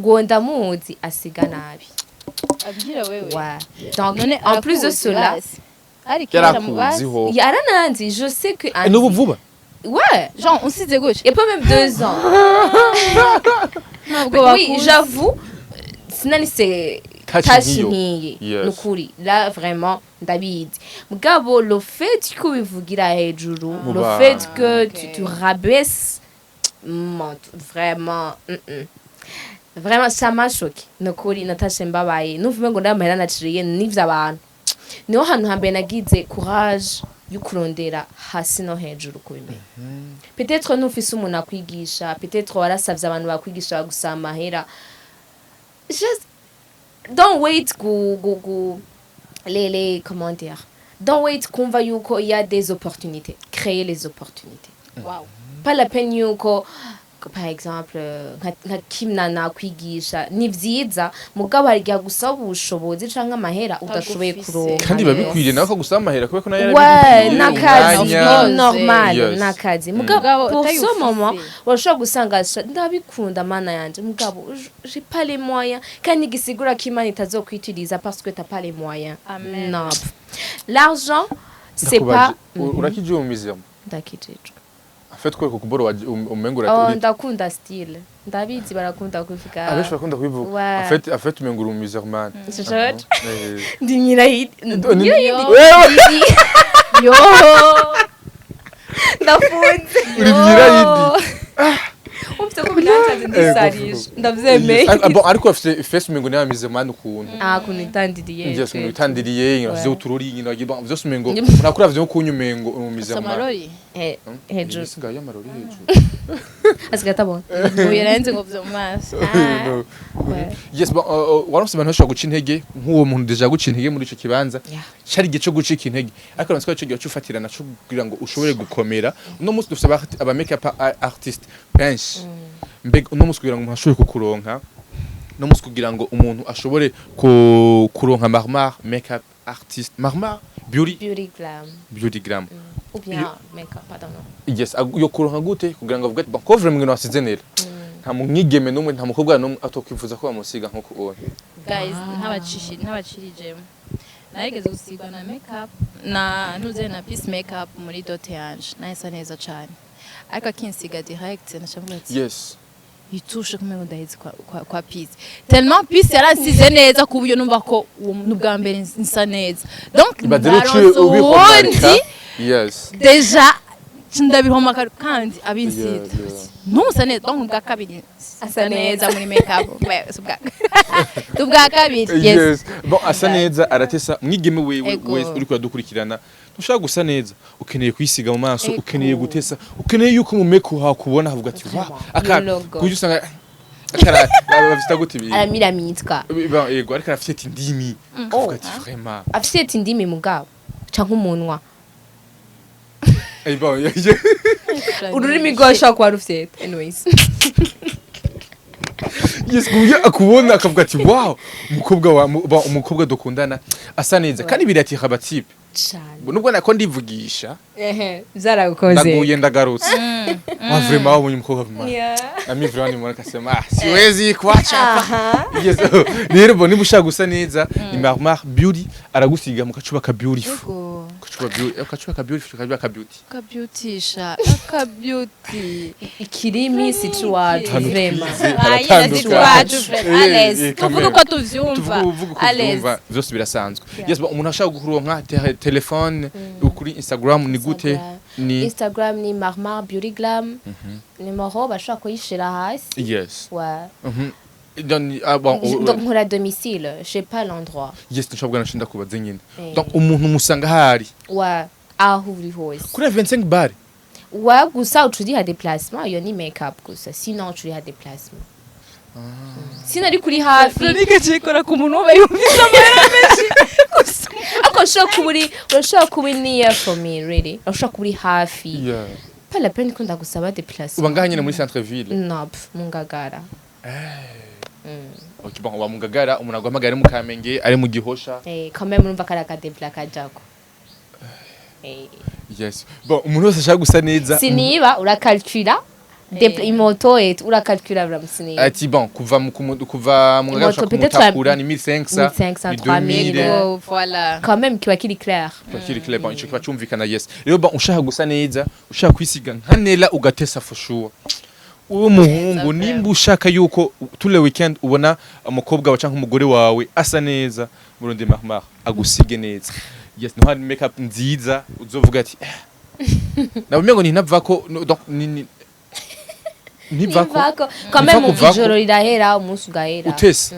Speaker 1: ngo ndamuzi asiga nabi.
Speaker 3: Abwira wewe?
Speaker 1: Ouais. Donc
Speaker 3: None
Speaker 1: en plus de cela,
Speaker 3: ari kera mu basi.
Speaker 2: Yarakuziho?
Speaker 1: Yarananzi, je sais que
Speaker 2: Eh, n'ubu vuba?
Speaker 1: Ouais.
Speaker 3: Jean usize gutya?
Speaker 1: Il y a pas même 2 ans.
Speaker 3: Ntabwo
Speaker 1: Oui,
Speaker 3: bakuzi.
Speaker 1: j'avoue, sinanise
Speaker 2: Tachi
Speaker 1: tashi
Speaker 2: nkiyo.
Speaker 1: nkiyi.
Speaker 2: Yes.
Speaker 1: Nukuri là vraiment ndabizi, mugabo le fait ko ubivugira hejuru,
Speaker 2: Mu
Speaker 1: le
Speaker 2: bantu.
Speaker 1: fait que tu rabaisses vraiment, Vraiment ça m'a choqué, nukuri natashe mbabaye, numva ngo ndamahera naciriye n'ivyo abantu. Niho hantu hambere nagize courage yo kurondera hasi no hejuru kubimenya. Peut-être ntufise umuntu akwigisha, peut-être warasavye abantu bakwigisha bagusaba amahera. Just don't wait gu, gu, gu les comment dire, don't wait kumva yuko il y a des opportunités, créer les opportunités. Pas la peine yuko par exemple nka kimna nakwigisha, ni vyiza, mugabo hari igihe agusaba ubushobozi canke amahera udashoboye
Speaker 3: Utagufise.
Speaker 1: kuronka.
Speaker 2: Kandi biba bikwiriye nawe ko gusaba amahera kubera ko nayo
Speaker 1: Ouais,
Speaker 2: yarabikwiye,
Speaker 1: n'akazi.
Speaker 2: umwanya.
Speaker 1: Ni normal.
Speaker 2: Yes.
Speaker 1: N'akazi, mugabo
Speaker 3: Mugabo
Speaker 1: pour ce
Speaker 3: utayufise.
Speaker 1: moment urashobora gusanga ndabikunda mana yanje, mugabo j'ai pas les moyens, kandi gisigura ko Imana itazokwitiriza parce que t'as pas les moyens.
Speaker 3: Amen.
Speaker 1: Non, l'argent c'est pas
Speaker 2: Ndakubaje, urakijwe mu museum?
Speaker 1: Ndakijijwe.
Speaker 2: En fait ko kuboro umengo
Speaker 1: Oh,
Speaker 2: uri
Speaker 1: ndakunda style, ndabizi barakunda kuvuga.
Speaker 2: Abenshi bakunda kubivuga.
Speaker 1: Ouais.
Speaker 2: En fait umengo uri umusulman.
Speaker 1: George. Ndi nyirayidi.
Speaker 2: Wewe!
Speaker 1: Yo, ndafunze.
Speaker 2: Uri nyirayidi.
Speaker 1: Ufite ko byancanze, ndisarisha, ndavyemeye.
Speaker 2: Bon, ariko afite face umengo ni musulman ukuntu.
Speaker 1: Ah, kuntu itandiriye.
Speaker 2: Yes, ukuntu bitandiriye
Speaker 1: Ouais.
Speaker 2: ivyo uturori nyina, bon, vyose umengo urakura vyo kunyu umengo uri umusulman.
Speaker 3: Amarori.
Speaker 1: Hejuru.
Speaker 2: Singayo amarori hejuru.
Speaker 1: Asigaye atabona.
Speaker 3: Ubu yarenze ngo vyo mu maso.
Speaker 2: No. Yes, bon, waronse abantu bashobora guca intege nk'uwo muntu déjà guca intege muri ico kibanza. Cari igihe co gucika intege, ariko natwe ico gihe cufatira naco kugira ngo ushobore gukomera. Uno munsi dufise aba makeup artist benshi. Mbega uno munsi kugira ngo umuntu ashobore kukuronka, uno munsi kugira ngo umuntu ashobore kuronka Marmar makeup artist, Marmar beauty,
Speaker 1: Beauty glam.
Speaker 2: Beauty glam.
Speaker 1: Ou bien makeup, I don't know.
Speaker 2: Yes, yo kuronka gute kugira ngo avuge ati bon, ko vraiment ngino wasize neza, nta mwigeme n'umwe, nta mukobwa n'umwe atokwifuza ko bamusiga nkuko ubonye?
Speaker 3: Guys, ntabaciririjemo. Narigeze gusigwa na makeup na ntuze na Peace Makeup muri dot yanje, nahisa neza cane, ariko akinsiga direct naca ati yitushe kumwe ndahizi kwa Peace, tellement Peace yaransize neza ku buryo numva ko uwo muntu bwa mbere nsa neza. Donc
Speaker 2: Ibaze rero uciye
Speaker 3: naronse
Speaker 2: ubihomarika.
Speaker 3: uwundi déjà ndabihomaka kandi abinsiza ntusa neza. Donc ubwa kabiri asa neza muri makeup. Si ubwa kabiri, yes.
Speaker 2: Yes. Bon, asa neza, aratesa mwigeme wewe wese uriko uradukurikirana. Ntushaka gusa neza, ukeneye kwisiga mu maso, ukeneye gutesa, ukeneye yuko mu meko hakubona havuga ati wa aka
Speaker 1: Logo.
Speaker 2: kuko usanga akara bafite gute ibi
Speaker 1: Aramiramitwa.
Speaker 2: Bon, yego, ariko arafite indimi, akavuga ati vraiment.
Speaker 1: Afite indimi mugabo canke umunwa.
Speaker 2: Bon, yeah.
Speaker 1: Ururimi rwawe ushobora kuba rufite, anyways.
Speaker 2: Yes, ku buryo akubona akavuga ati wow, umukobwa wa bon, umukobwa dukundana asa neza, kandi biratira aba type.
Speaker 1: Cane.
Speaker 2: Nubwo nako ndivugisha.
Speaker 1: Ehe, vyaragukoze.
Speaker 2: Ndaguye ndagarutse wa vraiment wabonye umukobwa vraiment. Ami vraiment nimona akasema ah, siwezi kuacha hapa. Yes. Rero bo niba ushaka gusa neza ni Marmar Beauty, aragusiga mu kacuba ka beautiful.
Speaker 3: Ego.
Speaker 2: Kacuba beauty, kacuba ka beautiful, kacuba ka beauty.
Speaker 3: Kabyutisha akabyuti.
Speaker 1: Ikirimi si cuwacu
Speaker 2: Hano
Speaker 1: vraiment.
Speaker 2: twize haratandukanye.
Speaker 3: Tuvuge uko tuvyumva.
Speaker 2: Tuvuge uvuge uko
Speaker 3: À l'aise.
Speaker 2: uvyumva, vyose birasanzwe. Yes, bon, umuntu ashaka kuronka telefone kuri Instagram ni gute?
Speaker 1: Instagram.
Speaker 2: Ni
Speaker 1: Instagram ni Marmar Beauty Glam, nimero bashobora kuyishira hasi. Ouais.
Speaker 2: Donc, ah, bon,
Speaker 1: Donc nkora domicile, je sais pas l'endroit.
Speaker 2: Yes, nshobora nashinda kubaza nyine.
Speaker 1: Eh.
Speaker 2: Donc umuntu musanga hari
Speaker 1: Ouais, aho uri hose.
Speaker 2: Kuri 25 bar.
Speaker 1: Ouais, gusa uca uriha déplacement, iyo ni makeup gusa, sinon uca uriha déplacement. Sinon ari kuri hafi.
Speaker 3: Veronica cikora ku muntu uba yumvise amahera menshi gusa.
Speaker 1: Ariko ushobora kuba uri, urashobora kuba uri near for me, really, urashobora kuba uri hafi. Pas la peine ko ndagusaba déplacement.
Speaker 2: Uba ngaha nyine muri centre ville?
Speaker 1: No, pf, mu Ngagara.
Speaker 2: Okay, bon, uba mu Ngagara, umuntu aguhamagara ari mu Kamenge, ari mu Gihosha.
Speaker 1: Eh, quand même urumva kari akadepla kajako. Eh.
Speaker 2: Yes, bon, umuntu wese ashaka gusa neza.
Speaker 1: Siniba urakalcula imoto et urakalcula vraiment siniba.
Speaker 2: Ati bon, kuva mu Ngagara
Speaker 1: Imoto,
Speaker 2: ushaka
Speaker 1: peut-être
Speaker 2: kumutakura ni 1500,
Speaker 1: 1500,
Speaker 2: ni
Speaker 1: 3000.
Speaker 2: 2000.
Speaker 3: Oh, voilà.
Speaker 1: Quand même kiba kiri clair.
Speaker 2: Kiri clair, bon, ico kiba cumvikana. Yes, rero bon, ushaka gusa neza, ushaka kwisiga nka Nela ugatesa for sure, uwo muhungu, nimba ushaka yuko tous les weekend ubona umukobwa wawe canke umugore wawe asa neza, murundi Marmar agusige neza. Yes, no hari makeup nziza uzovuga ati eh. Nabonye ngo ninavako no, donc ntivako.
Speaker 1: Ntivako. Quand même
Speaker 2: Ntivako.
Speaker 1: ijoro rirahera, umunsi ugahera.
Speaker 2: Utese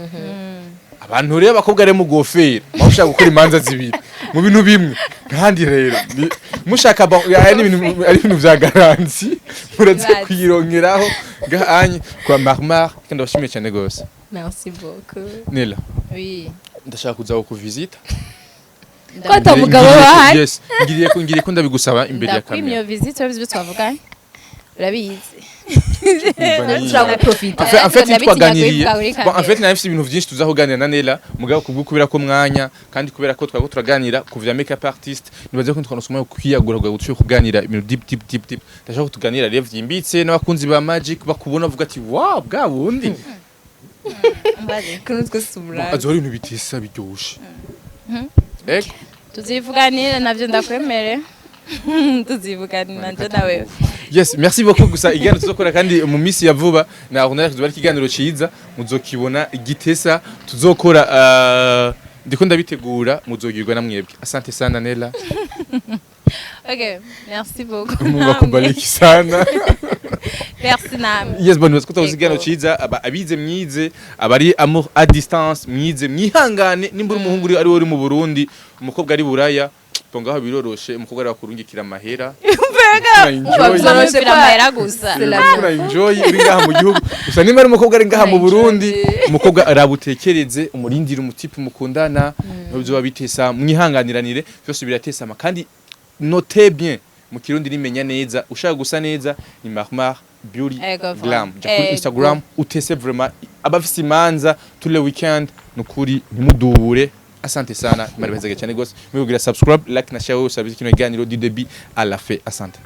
Speaker 2: abantu rero, abakobwa rero mugofera muba mushaka gukora imanza zibiri mu bintu bimwe, kandi rero mushaka aya ni ibintu ari ibintu vya garantie, muraze
Speaker 1: Grazie.
Speaker 2: kuyironkeraho ngahanye kwa Marmar. Kandi ndabashimiye cyane gose.
Speaker 1: Merci beaucoup.
Speaker 2: Nela,
Speaker 3: Oui.
Speaker 2: ndashaka kuza kuvisita.
Speaker 1: Ko ata mugabo bahari.
Speaker 2: Yes, ngiriye ko ndabigusaba imbere ya
Speaker 3: Ndakwimye
Speaker 2: kamera.
Speaker 3: iyo visite, urabizi ibyo twavuganye, urabizi.
Speaker 1: Ushobora guprofita.
Speaker 2: En fait
Speaker 3: Ndabitinya
Speaker 2: twaganiriye
Speaker 3: kubivuga kuri
Speaker 2: bon, en
Speaker 3: kamera.
Speaker 2: fait nari mfite ibintu byinshi tuzakuganira na Nela, mugabo kubwo kubera ko mwanya, kandi kubera ko twako turaganira ku vya makeup artist, nibaze ko twanosoma yo kwiyagura kugira ngo dushobore kuganira ibintu deep deep deep deep. Ndashaka ko tuganira rero vyimbitse n'abakunzi ba Magic bakubona bavuga ati wow, bwa bundi.
Speaker 1: Kuno twese umurari.
Speaker 2: Azora ibintu bitesa biryoshe. Ego.
Speaker 3: Tuzivuganire navyo, ndakwemere, tuzivuganire nanje nawe.
Speaker 2: Yes, merci beaucoup. Gusa ikiganiro tuzokora kandi mu minsi ya vuba na Ornella kizoba ari ikiganiro ciza, muzokibona gitesa tuzokora, ndiko ndabitegura, muzogirwa na mwebwe. Asante sana, Nela.
Speaker 3: Okay, merci beaucoup.
Speaker 2: Mungu akubariki sana.
Speaker 3: Merci namwe.
Speaker 2: Yes, bon, nibaza ko twakoze ikiganiro
Speaker 3: Ego.
Speaker 2: ciza. Abize mwize, abari amour à distance mwize, mwihangane. Nimba uri umuhungu ari uri mu Burundi, umukobwa ari Buraya, bon, ngaho biroroshe, umukobwa ari bakurungikira amahera. Enjoy.
Speaker 1: Vyoroshe.
Speaker 3: Umupira amahera gusa.
Speaker 2: Ura enjoy uri ngaha mu gihugu gusa. Nimba ari umukobwa ari ngaha mu Burundi, umukobwa arabutekereze, umurindire umutipe mukundana, nibyo bitesa, mwihanganiranire, byose biratesama. Kandi note bien mu Kirundi nimenya neza, ushaka gusa neza ni Marmar Beauty
Speaker 3: Ego,
Speaker 2: Glam. Ja kuri
Speaker 3: Ego.
Speaker 2: Instagram utese vraiment, abafise imanza tous les weekend, nukuri ntimudubure. Asante sana, imana ibahezage cyane gose. Mwibugira subscribe, like na share, wose abizi kino kiganiro du début à la fin. Asante.